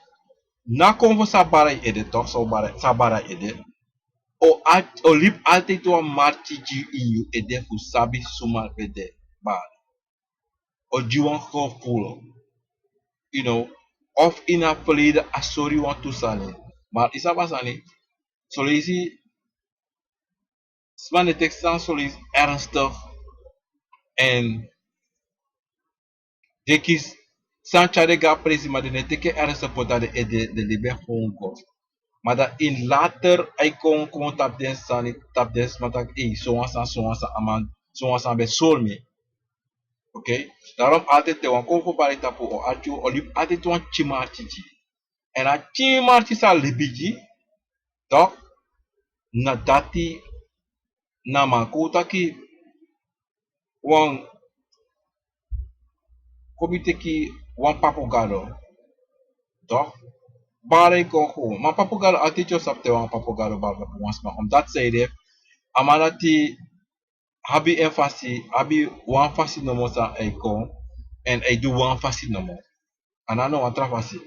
na kon fu san bari ede toch, san bari, san bari ede. O al-, o libi altijd wan marki gi yu in yu ede fu sabi suma ben de bari. O gi wan gevoel. You know, of in a verleden a sori wantu sani. Maar yu sabi a sani, son leisi sma no e teki san son leisi ernstig. En den kisi san tyari den go na presi, ma den no e teki en ernstig poti na den ede, den libi en gewoon go. Ma dan in later a e kon, kon tapu den sani, tapu den sma taki, ei, sowan san, sowan san, a man, sowan san ben sori mi. Oké? Daarom altijd te wan kon fu bari tapu, o arki, o libi altijd wan pikin marki gi. En a pikin marki san a libi gi, toch, na dati na man kon taki wan, kon mi teki wan papugado, toch. Bari kon kon. Ma papugado, altijd yu sabi te wan papugado bari tapu wan sma. Omdat zij heeft, a man dati abi en fasi, abi wan fasi nomo san a e kon, en a e du wan fasi nomo. A no abi no wan tra fasi.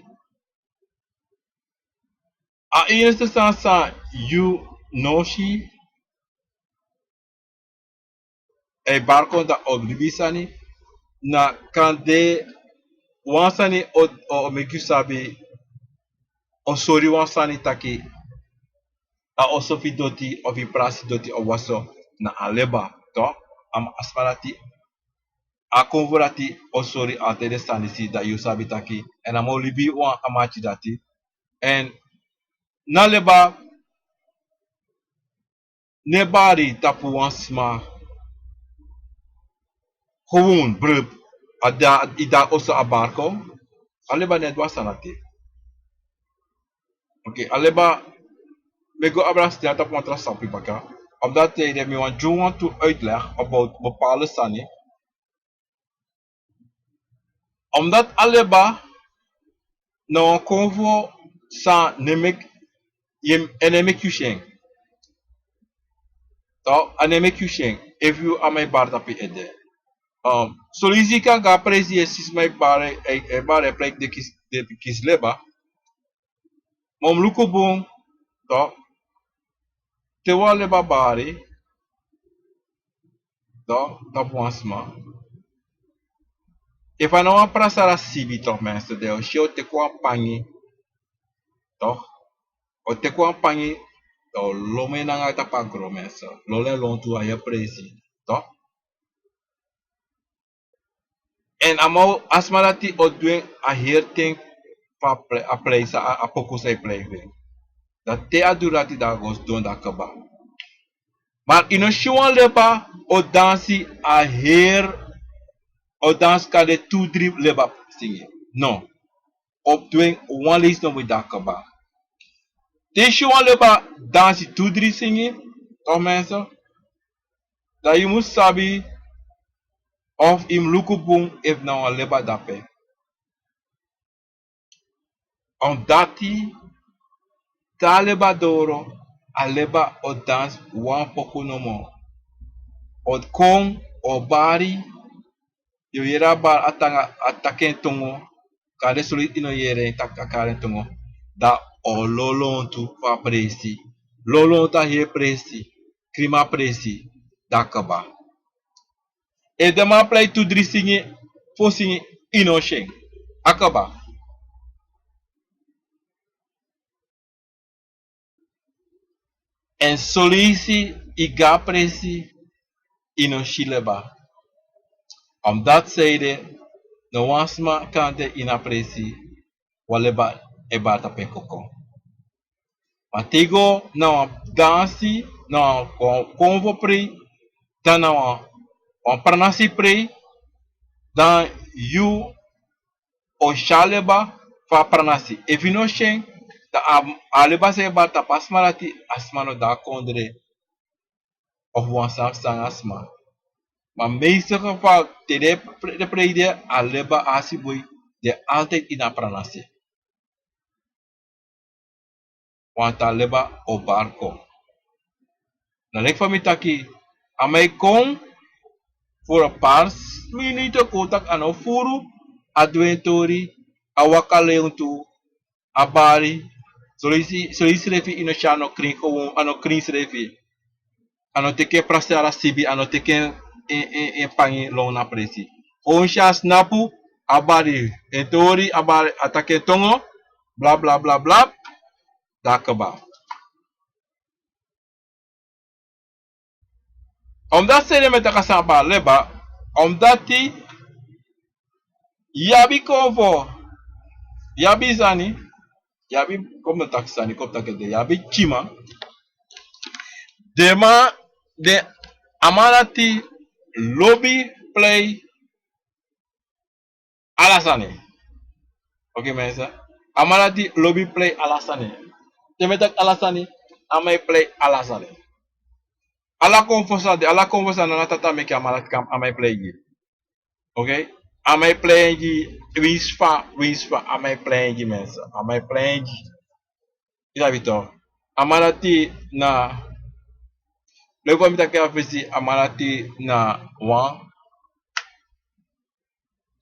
A enigste sani san yu no si, a e bari kon dan o libi sani, na kande wan sani o, o, o meki yu sabi, o sori wan sani taki a oso fu yu doti, of yu prasi doti, of wanso, na a leba, toch. A man, a sma dati, a kon fu dati o sori altijd den sani disi, dan yu sabi taki, en a man o libi wan a marki dati. En na leba no e bari tapu wan sma. Gewoon, brup, a da, yu de na oso a bari kon. A leba no e du a sani dati. Oké, a leba, mi e go abra stil tapu wan tra sabi baka. Omdat te yu de, mi wani gi wantu uitleg about bepaalde sani. Omdat a leba na wan konfo san no e meki, en no e meki yu si en. Toch, a no e meki yu si en efu yu a man e bari tapu yu ede. Um, son leisi yu kan go na presi, yu e si sma e bari, e, e bari, e preki den kisi, den kisi leba. Ma un mus luku bun, toch, te wan leba bari, toch, tapu wan sma. Efu a no wan prasara sibi, toch, mensen, dan yu o si en o teki wan pangi, toch. O teki wan pangi, dan o lon en nanga tapu a gron, mensen. Lon en lontu a heri presi, toch. En a man, a sma dati o du en a heri ten fu a plei, a plei san a, a poku san e plei fu en. Dan te a du dati, dan a go sidon, dan a kaba. Ma yu no si wan leba o dansi a heri, o dansi kande tu dri leba singi. No. O du en wan leisi nomo, dan a kaba. Te yu si wan leba dansi tu dri singi, toch, mensen, dan yu mus sabi of yu mus luku bun efu na wan leba dape. Omdati te a leba doro, a leba o dansi wan poku nomo. O kon o bari, yu o yere a bari a taki en tongo, kande soli yu no yere en taki a kari en tongo, dan o lon lontu fu a presi. Lon lontu a heri presi, krimi a presi, dan kaba. Efu den man plei tu dri singi, fo singi, yu no si en. A kaba. Èn soleisi yu go a presi, yu no si leba. Omdati seide, no wan sma kan de ini a presi, wan leba e bari tapu en koko. Ma te yu go na wan dansi, na wan kon-, konfo prei, dan na wan, wan pranasi prei, dan yu o si a leba fu a pranasi. Efu yu no si en, dan a, a leba san e bari tapu a sma dati, a sma no de a kondre. Of wan sani fu sanga sma. Ma meeste geval, te den pre-, den prei de, a leba, a asiboi de altijd ini a pranasi. Want a leba o bari kon. Na leki fa mi taki, a man e kon fu a paar minuten, kon taki a no furu, a du en tori, a waka lei tu, a bari, soleisi, soleisi srefi yu no si a no krin, gewoon, a no krin srefi. A no teki en prasi ala sibi, a no teki en, en, en, en pangi lon na presi. Gewoon si a snapu, a bari en tori, a bari, a taki en tongo, bla, bla, bla, bla, dan kaba. Omdati seide mi e taki a sani abi a leba, omdati yu abi konfo, yu abi sani, yu abi, kon mi taki sani, kon mi taki ede, yu abi kima. Den man, den, a man dati lobi plei ala sani. Oké, mensen. A man dati lobi plei ala sani. Te mi e taki ala sani, a man e plei ala sani. Ala konfo san de, ala konfo san na tata meki, a man dati kan, a man e plei gi. Oké? A man e plei en gi, winsi fa, winsi fa, a man e plei en gi, mensen. A man e plei en gi. Yu sabi toch. A man dati na, leki fa mi taki a fesi, a man dati na wan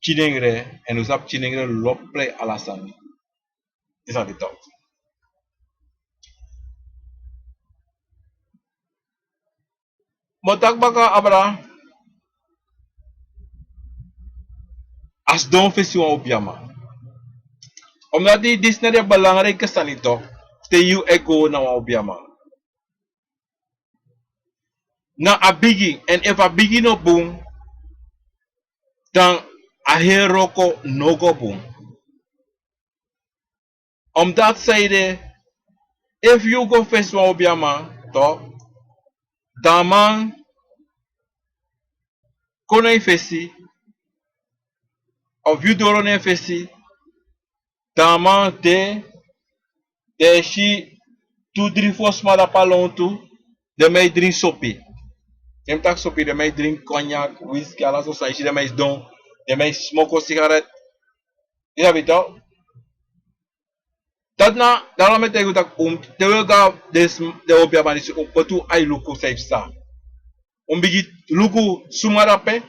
kinengre, èn un sabi kinengre lobi plei ala sani. Yu sabi toch. Mi o taki baka, abra, a sidon fesi wan obiaman. Omdati disi na den belangrijke sani toch, te yu e go na wan obiaman. Na a bigi, èn efu a bigi no bun, dan a heri wroko no go bun. Omdati seide, efu yu go fesi wan obiaman, toch, dan a man kon na yu fesi, of yu doro na en fesi, dan a man de, den e si tu dri fo sma dape a lontu, den man e dringi sopi. Te mi taki sopi, den man e dringi cognac, whisky, ala so sani, i si den man e sidon, den man e smoko sigaret. Yu sabi toch. Dati na, dati na mi e taigi un taki, un, te un e go a den sm-, den obiaman disi, un poti un ai luku san e psa. Un bigin luku suma dape,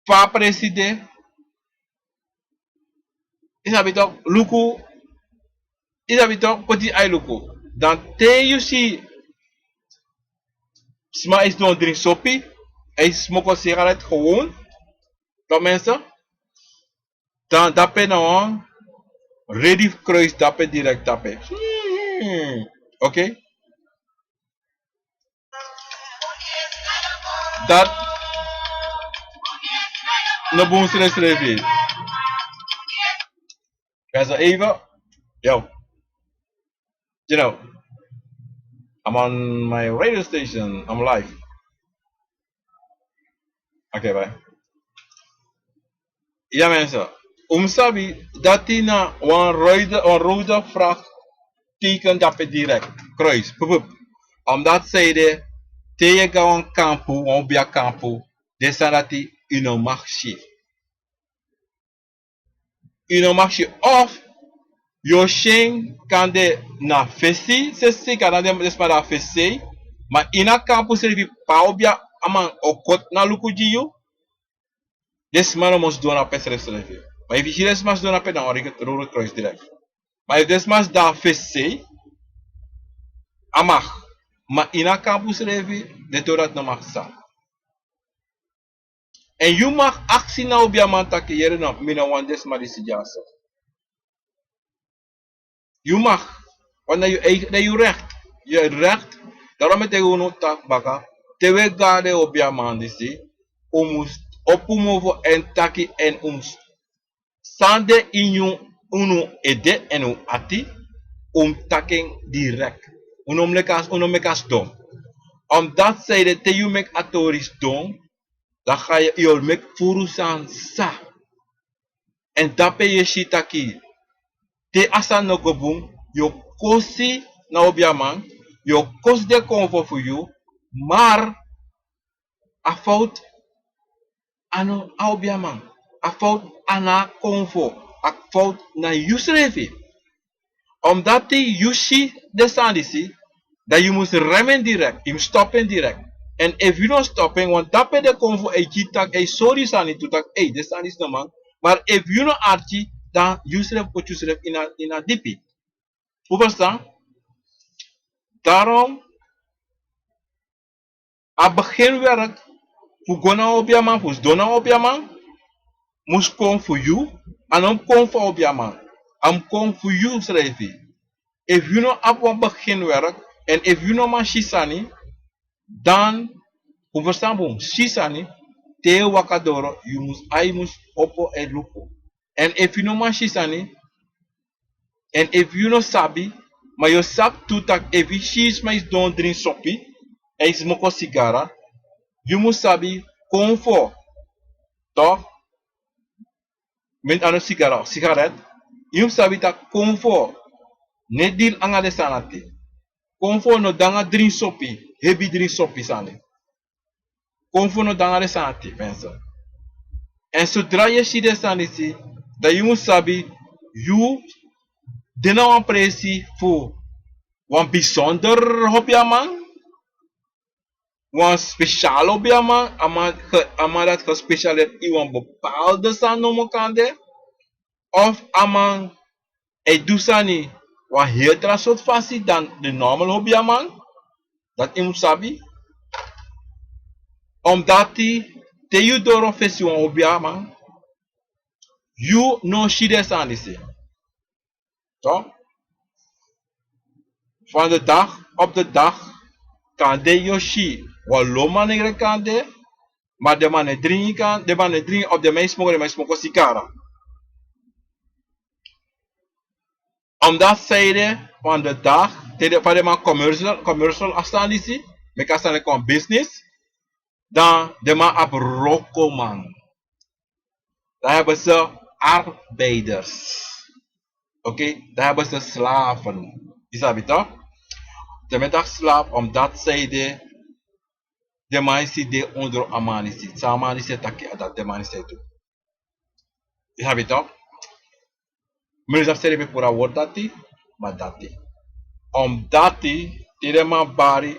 fa a presi de. Yu sabi toch, luku, yu sabi toch, poti ai luku. Dan te yu si sma e sidon dringi sopi, e smoko sigaret gewoon, toch mensen, dan dape na wan redi fu kruis dape direct dape. Hmm. Oké? Dati no bun srefsrefi. Mensen, even. Yo. You know, I'm on my radio station. I'm live. Oké, bye. Ya, mensen. Un mus sabi, dati na wan rode, wan rode vraagteken dape direct. Kruis. Pup, pup. Omdati seide, te yu e go a wan kampu, wan obia kampu, den sani dati yu no mag si. Yu no mag si, of yu o si en kande na fesi, sesi, kande den, den sma de a fesi sei, Ma ini a kampu srefi, pe a obiaman o koti na luku gi yu, den sma no mus sidon na pe srefsrefi. Ma efu yu si den sma sidon na pe, dan wan rode kruis direkt. Ma efu den sma sidon na fesi sei, a mag. Ma ini a kampu srefi, den tori dati no mag psa. Èn yu mag aksi na obiaman taki: Yere no, mi no wani den sma disi dyaso. Yu mag, want na yu eigen, na yu recht. Yu recht. Daarom mi e taigi unu taki baka, te un e go na den obiaman disi, un mus opo mofo èn taki, èn un mus san de ini unu ede èn un ati, un mus taki en direkt. Un no mus leki a, un no meki a sidon. Omdat sanede, te yu meki a tori sidon, dan ga yu, yu o meki furu sani psa. Èn dape yu e si taki, te a sani no go bun, yu o kosi na obiaman, yu o kosi den konfo fu yu, maar a fout a no a obiaman. A fout a no a konfo, a fout na yusrefi. Omdat yu si den sani disi, dan yu mus rem en direkt, yu mus stop en direkt. Èn efu yu no stop en, want dape den konfo e gi taki, e sori yu sani tu taki, ei, den sani disi no man. Maar efu yu no arki, dan yusrefi poti yusrefi ini a, ini a dipi. Un ferstan? Daarom a beginwerk fu go na obiaman, fu sidon na obiaman, mus kon fu yu, a no mus kon fu obiaman, a mus kon fu yusrefi. Efu yu no abi wan beginwerk, èn efu yu no man si sani, dan, un ferstan bun, si sani, te yu e waka doro, yu mus, ai mus opo e luku. Èn efu yu no man si sani, èn efu yu no sabi, ma yu sabi tu taki efu yu si sma e sidon dringi sopi, èn e smoko sigara, yu mus sabi konfo, toch? Mi, a no sigara, sigaret, yu mus sabi taki konfo no e diri nanga den sani dati. Konfo no de nanga dringi sopi, hebi dringi sopi sani. Konfo no de nanga den sani dati, mensen. Èn zodra yu e si den sani disi, dan yu mus sabi, yu de na wan presi fu wan bijzonder obiaman, wan speciaal obiaman, a man ge-, a man dati gespecialiseerd in wan bepaalde sani nomo kande, of a man e du sani wan heri tra sortu fasi dan den normaal obiaman, dati yu mus sabi. Omdati te yu doro fesi wan obiaman, yu no si den sani disi. Toch? Van de dag op de dag kande yu o si wan lo manengre kande, ma den man no e dringi kan, den man no e dringi, of den man e smoko, den man e smoko sigara. Omdati sanede, van de dag, te den, fa den man commercial, commercial a sani disi, meki a sani kon business, dan den man abi wrokoman. Dan hebben ze arbeiders. Oké, dan hebben ze slaven. Yu sabi toch? Te mi e taki slaaf, omdati sanede, den man disi de ondro a man disi. San a man disi e taki, a dati den man disi e du. Yu sabi toch? Mi no sabi san den ben puru a word dati, ma dati. Omdati, te den man bari,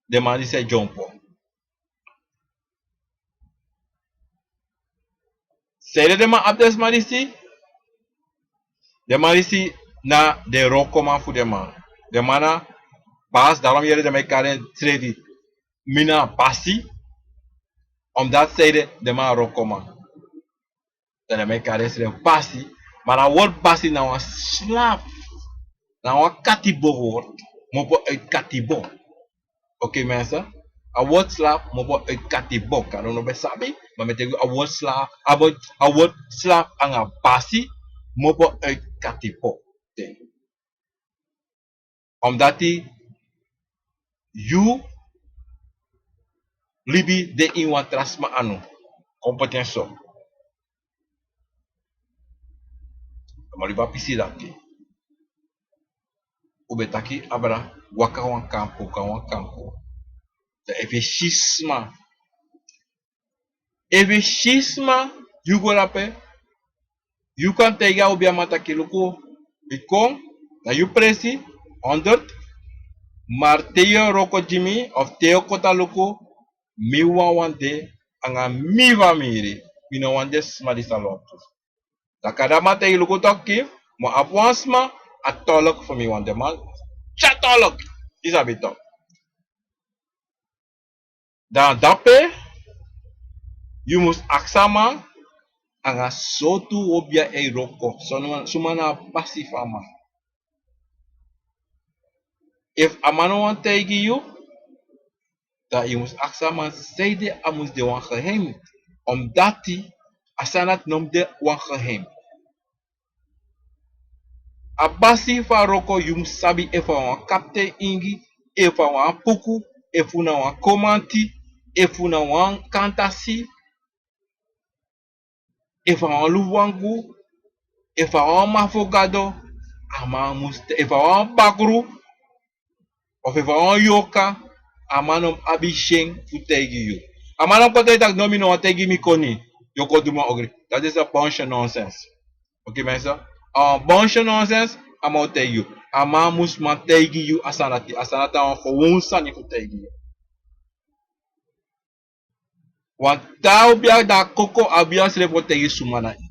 den man disi e dyompo. Sanede den man abi den sma disi? Den man disi na den wrokoman fu den man. Den man na basi, daarom yere den man e kari densrefi: mi na basi. Omdati sanede, den man na wrokoman. Dan den man e kari densrefi basi. Ma a word basi na wan slaaf. Na wan katibo word. Mi opo uit katibo. Oké, mensen. A word slaaf mi opo uit katibo. Kande un no ben sabi, ma mi e taigi yu, a word slaaf, a word, a word slaaf nanga basi mi opo uit katibo. Te. Omdati yu libi de ini wan tra sma anu. Kon poti en so. Yu no man libi a pisi dati. Un ben taki abra, waka wan kampu, go na wan kampu. Dan efu yu si sma, efu yu si sma, yu go drape, yu kan taigi a obiaman taki: luku, mi kon, na yu presi, honderd, Mar te yu e wroko gi mi of te yu e koti a luku, mi wawan de anga mi famiri. Mi no wani de sma di sa lontu. Dan kada man taigi luku toki, mi abi wan sma, a tolk fu mi, wan de man tyari tolk. Yu sabi toki. Dan dape yu mus aksi a man anga sortu obia e wroko, suma na a basi fu a man. Efu a man no wani taigi yu, dan yu mus aksi a man sanede a mus de wan geheim. Omdati a sani dati no mus de wan geheim. A basi fu a wroko yu mus sabi efu a wan kapten ingi, efu a wan puku, efu na wan komanti, efu na wan kantasi, efu a wan luwangu, efu a wan man fu Gado, a man mus, efu a wan bakru, of efu a wan yoka, a man no mus abi syen fu taigi yu. A man no mus kon taigi taki no, mi no wani taigi mi koni, yu o kon du mi wan ogri. Dati is a bunch of nonsense. Oké mensen, a wan bunch of nonsense a man o taigi yu. A man mus man taigi yu a sani dati, a sani dati a wan gewon sani fu taigi yu. Wan taa obia, dan a koko a obia srefi o taigi suma na en.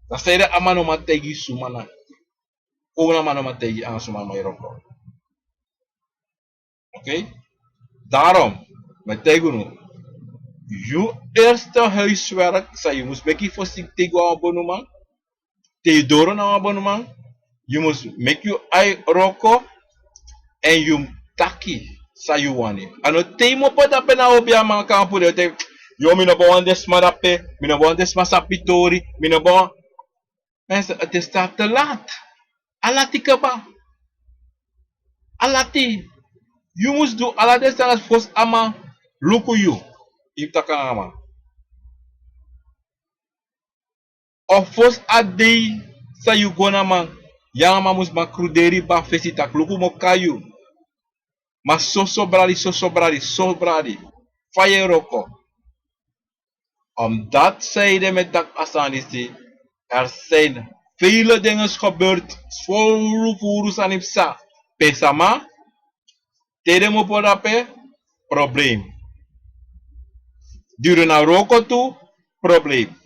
Dan sanede a man no man taigi suma na en. Kon na man no man taigi anga suma man e wroko. Oké? Daarom mi e taigi unu, yu eerste huiswerk san yu mus meki fosi te yu go na wan bonuman, te yu doro na wan bonuman, yu mus meki yu ai wroko, èn yu mus taki san yu wani. A no te yu mus opo dape na obia man kampu de, te yu, mi no bo wan de sma dape, mi no bo wan de sma sabi tori, mi no bo wan. Mensen, het is daar te laat. A lati kaba. A lati. Yu mus du ala den sani fosi a man luku yu. Yu taki anga a man. Of fosi a dei san yu go na a man, yu anga a man mus man kruderi baka fesi taki luku mi o kai yu. Ma soso bradi, soso bradi, soso bradi. Fa yu e wroko. Omdat zij de metak asani si, er zijn vele dingen gebeurd, furu furu sani psa. Pe sama, te den mus opo dape, probleem. Duru na wroko tu, probleem.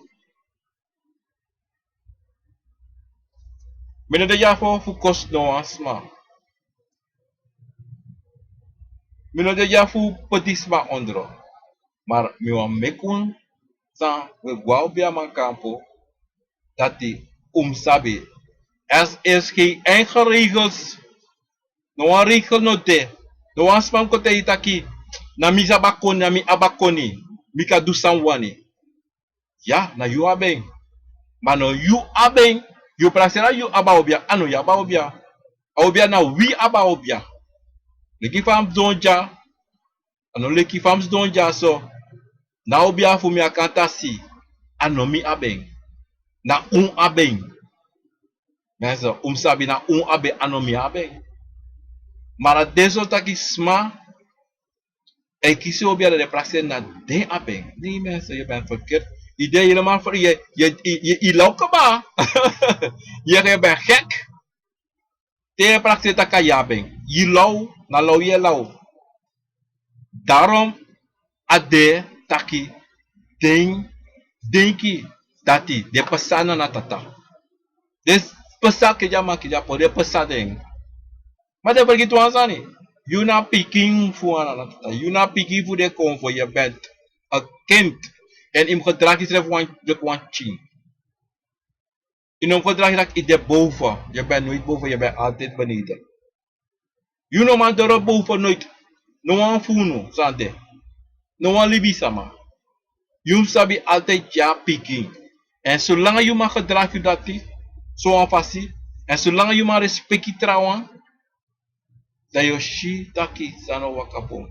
Mi no de dya fu, fu kosi no wan sma. Mi no de dya fu poti sma ondro. Ma mi wani meki un san we go a obiaman kampu, dati un mus sabi. Er is geen eigen regels. No wan regel no de. No wan sma mus kon taigi yu taki, na mi sabi a koni, na mi abi a koni. Mi kan du san mi wani. Ya, na yu abi en. Ma no yu abi en. Yu prakseri yu abi a obia, a no yu abi a obia. A obia na wi abi a obia. Leki fa mi sidon dya, a no leki fa mi sidon dya so. Na a obia fu mi a kantasi, a no mi abi en. Na un abi en. Mensen, un mus sabi na un abi en, a no mi abi en. Ma na den so taki sma e kisi obia, dan den prakseri na den abi en. Nee mensen, yu ben verkeerd. Yu de helemaal ver, yu, yu, yu, yu, yu law kaba. Yu, yu ben gek. Te yu prakseri taki yu abi en, yu law, na law yu e law. Daarom a de taki den, denki dati den pasa na a tata. Den pasa kede a man, kede a pori, den pasa den. Ma den fergiti wan sani. Yu na pikin fu wan na tata. Yu na pikin fu den konfo, yu ben a kind. Èn yu mus gedragi yusrefi wan, leki wan pikin. Yu no mus gedragi taki yu de boven. Yu ben nooit boven, yu ben altijd beneden. Yu no man doro boven nooit. No wan fu unu san de. No wan libisama. Yu mus sabi altijd yu a pikin. Èn solanga yu man gedragi yu dati, so wan fasi, èn solanga yu man respeki trawan, dan yu o si taki san no waka bun.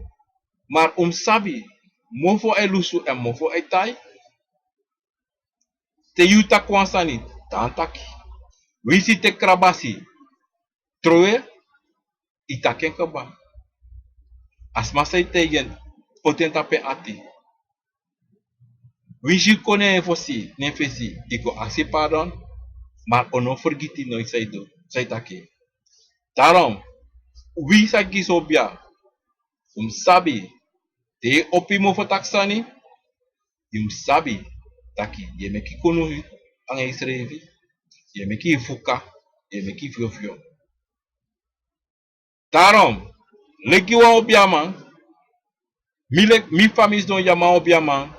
Ma un mus sabi, mofo e lusu èn mofo e tai. Te yu taki wan sani, dan taki. Winsi te krabasi trowe, yu taki en kaba. A sma san e taigi en, poti en tapu en ati. Winsi yu kon na en fosi, na en fesi, yu go aksi pardon, ma un no fergiti noiti san yu du, san yu taki. Daarom, Wi sa gi so bia. Un mus sabi, te yu opo yu mofo taki sani, yu mus sabi taki yu e meki kunu anga yusrefi, yu e meki yu fuka, yu e meki yu fyofyo. Daarom, leki wan obiaman, mi leki mi fa mi sidon ya man obiaman,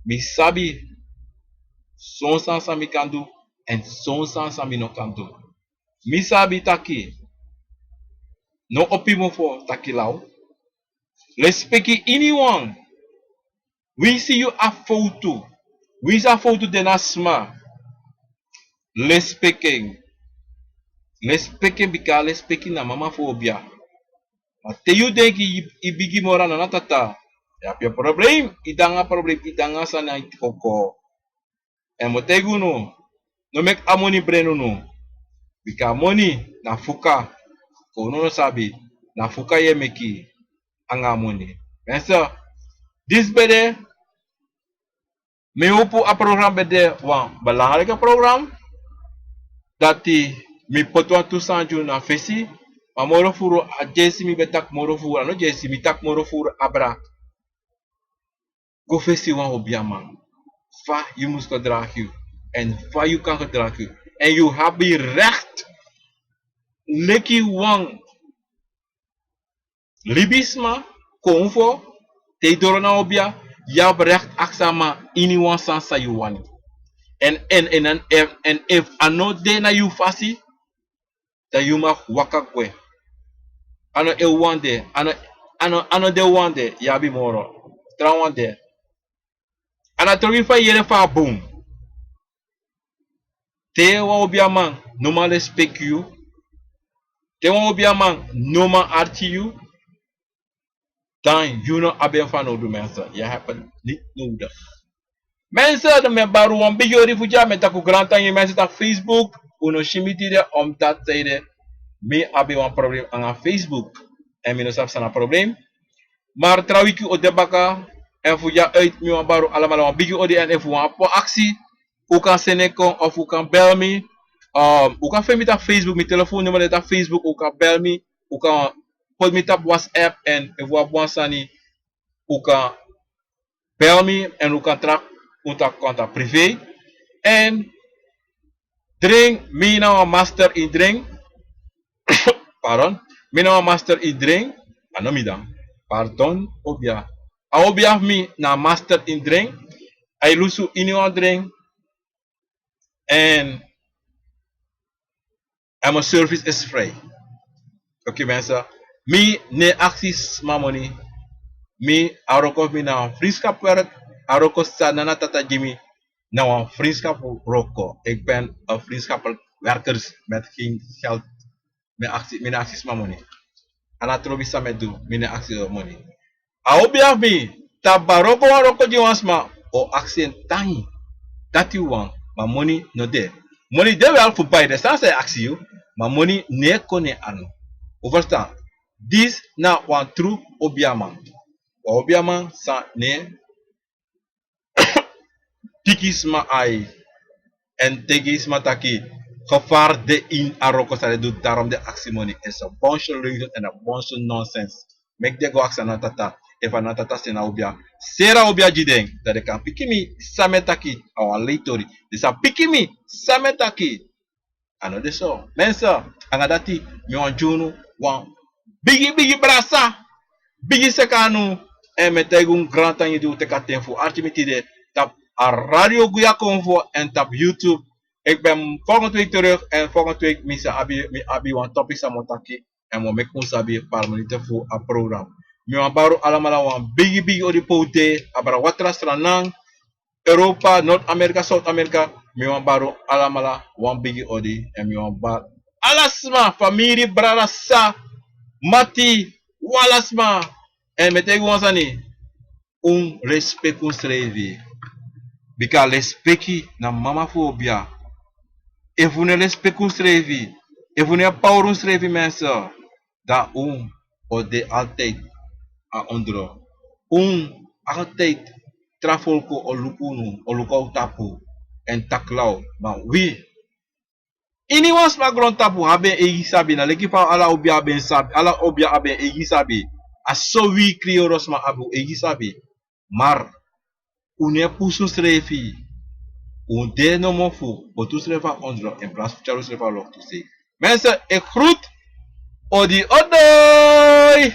mi sabi son sani san mi kan du, èn son sani san mi no kan du. Mi sabi taki no opo yu mofo taki law. Lespeki iniwan. Winsi yu abi fowtu, winsi a fowtu de na sma, lespeki en. Lespeki en, bika lespeki na mama fu obia. Ma te yu denki yu, yu bigi moro na tata, yu abi yu problem, yu de nanga problem, yu de nanga sani na yu koko. Èn mi o taigi unu, no meki a moni bren unu. Bika a moni na fuka. Kon unu no sabi, na fuka yu e meki anga a moni. Mensen, disi ben de, mi e opo a program ben de wan belangriki program. Dati mi poti wantu sani gi unu na fesi. Ma moro furu a dyesi mi ben taki moro furu, a no dyesi mi taki moro furu abra. Go fesi wan obiaman. Fa yu mus gedragi yu. Èn fa yu kan gedragi yu. Èn yu abi recht. Leki wan libisma, konfo, te yu doro na obia, yu abi recht aksi a man iniwan sani san yu wani. Èn, èn, èn, èn, èn efu a no de na yu fasi, dan yu mag waka gwe. A no en wan de, a no, a no, a no de wan de, yu abi moro. Trawan de. A na trobi fa yu yere fa a bun. Te wan obiaman no man lespeki yu. Te wan obiaman no man arki yu. Dan yu no abi en fanowdu mensen. Yu abi en niet nodig. Mensen, dan mi e bari un wan bigi odi fu dya, mi e taki un grantangi mensen taki Facebook, un no si mi tide, omdat tide mi abi wan problem anga Facebook. Èn mi no sabi san na problem. Maar tra wiki o de baka, èn fu dya uit mi wani bari un alamala wan bigi odi, èn efu un abi wan aksi, un kan seni en kon of un kan bel mi. Um, un kan feni mi taki Facebook, mi telefoonnummer de taki Facebook, un kan bel mi, un kan poti mi tapu WhatsApp, èn efu un abi wan sani, un kan bel mi, èn un kan tra, un taki kon tapu privé. Èn dring, mi na wan master ini dring. Pardon. Mi na wan master ini dring. A no mi dan. Pardon, obia. A obia fu mi na master ini dring. A e lusu iniwan dring. Èn, èn mi service is free. Oké mensen. Mi no e aksi sma moni. Mi, a wroko fu mi na wan vriendschapswerk. A wroko san Nana Tata gi mi na wan vriendschapswroko. Ik ben een vriendschappelijk werker met geen geld. Mi no e aksi, mi no e aksi sma moni. A na trobi san mi e du, mi no e aksi moni. A obia fu mi, tapu wroko wan wroko gi wan sma, o aksi en tangi. Dati wan, ma moni no de. Moni de wel fu bai den sani san yu e aksi yu, ma moni no e kon na yu anu. Un ferstan? Disi na wan tru obiaman. Wan obiaman san no e teki sma ai. Èn taigi sma taki gevaar de ini a wroko san den e du, daarom den e aksi moni. Is a bunch of leugen en a bunch of nonsense. Meki den go aksi a Nana Tata. Efu a Nana Tata seni a obia, seri a obia gi den, dan den kan piki mi san mi e taki. A wan lei tori. Den sa piki mi san mi e taki. A no de so. Mensen, anga dati mi wani gi unu wan bigi bigi brasa, bigi seka anu. Èn mi e taigi un grantangi di un teki a ten fu arki mi tide tapu a Radio Guya Konfo èn tapu YouTube. Ik ben volgende week terug, èn volgende week mi sa abi, mi abi wan topic san mi o taki. Èn mi o meki un sabi par minute fu a program. Mi wani bari un alamala wan bigi bigi odi pe un de, abra watra, Sranan, Europa, North America, South America. Mi wani bari un alamala wan bigi odi. Èn mi wani bari ala sma, famiri, brada, sa, mati, un ala sma. Èn mi e taigi un wan sani. Un respeki unsrefi. Bika lespeki na mama fu obia. Efu un no e lespeki unsrefi, efu un no e pawru unsrefi mensen, dan un o de altijd a ondro. Un altijd, tra folku o luku unu, o luku a un tapu, èn taki law. Ma wi, Ini wan sma grontapu abi en eigi sabi, na leki fa ala obia abi en sabi, ala obia abi en eigi sabi. A so wi kriyoro sma abi un eigi sabi. Mar un no e pusu unsrefi. Un de nomo fu poti unsrefi a ondro en plas fu tyari unsrefi a loktu sei. Mensen, ik groet. Odi odoi.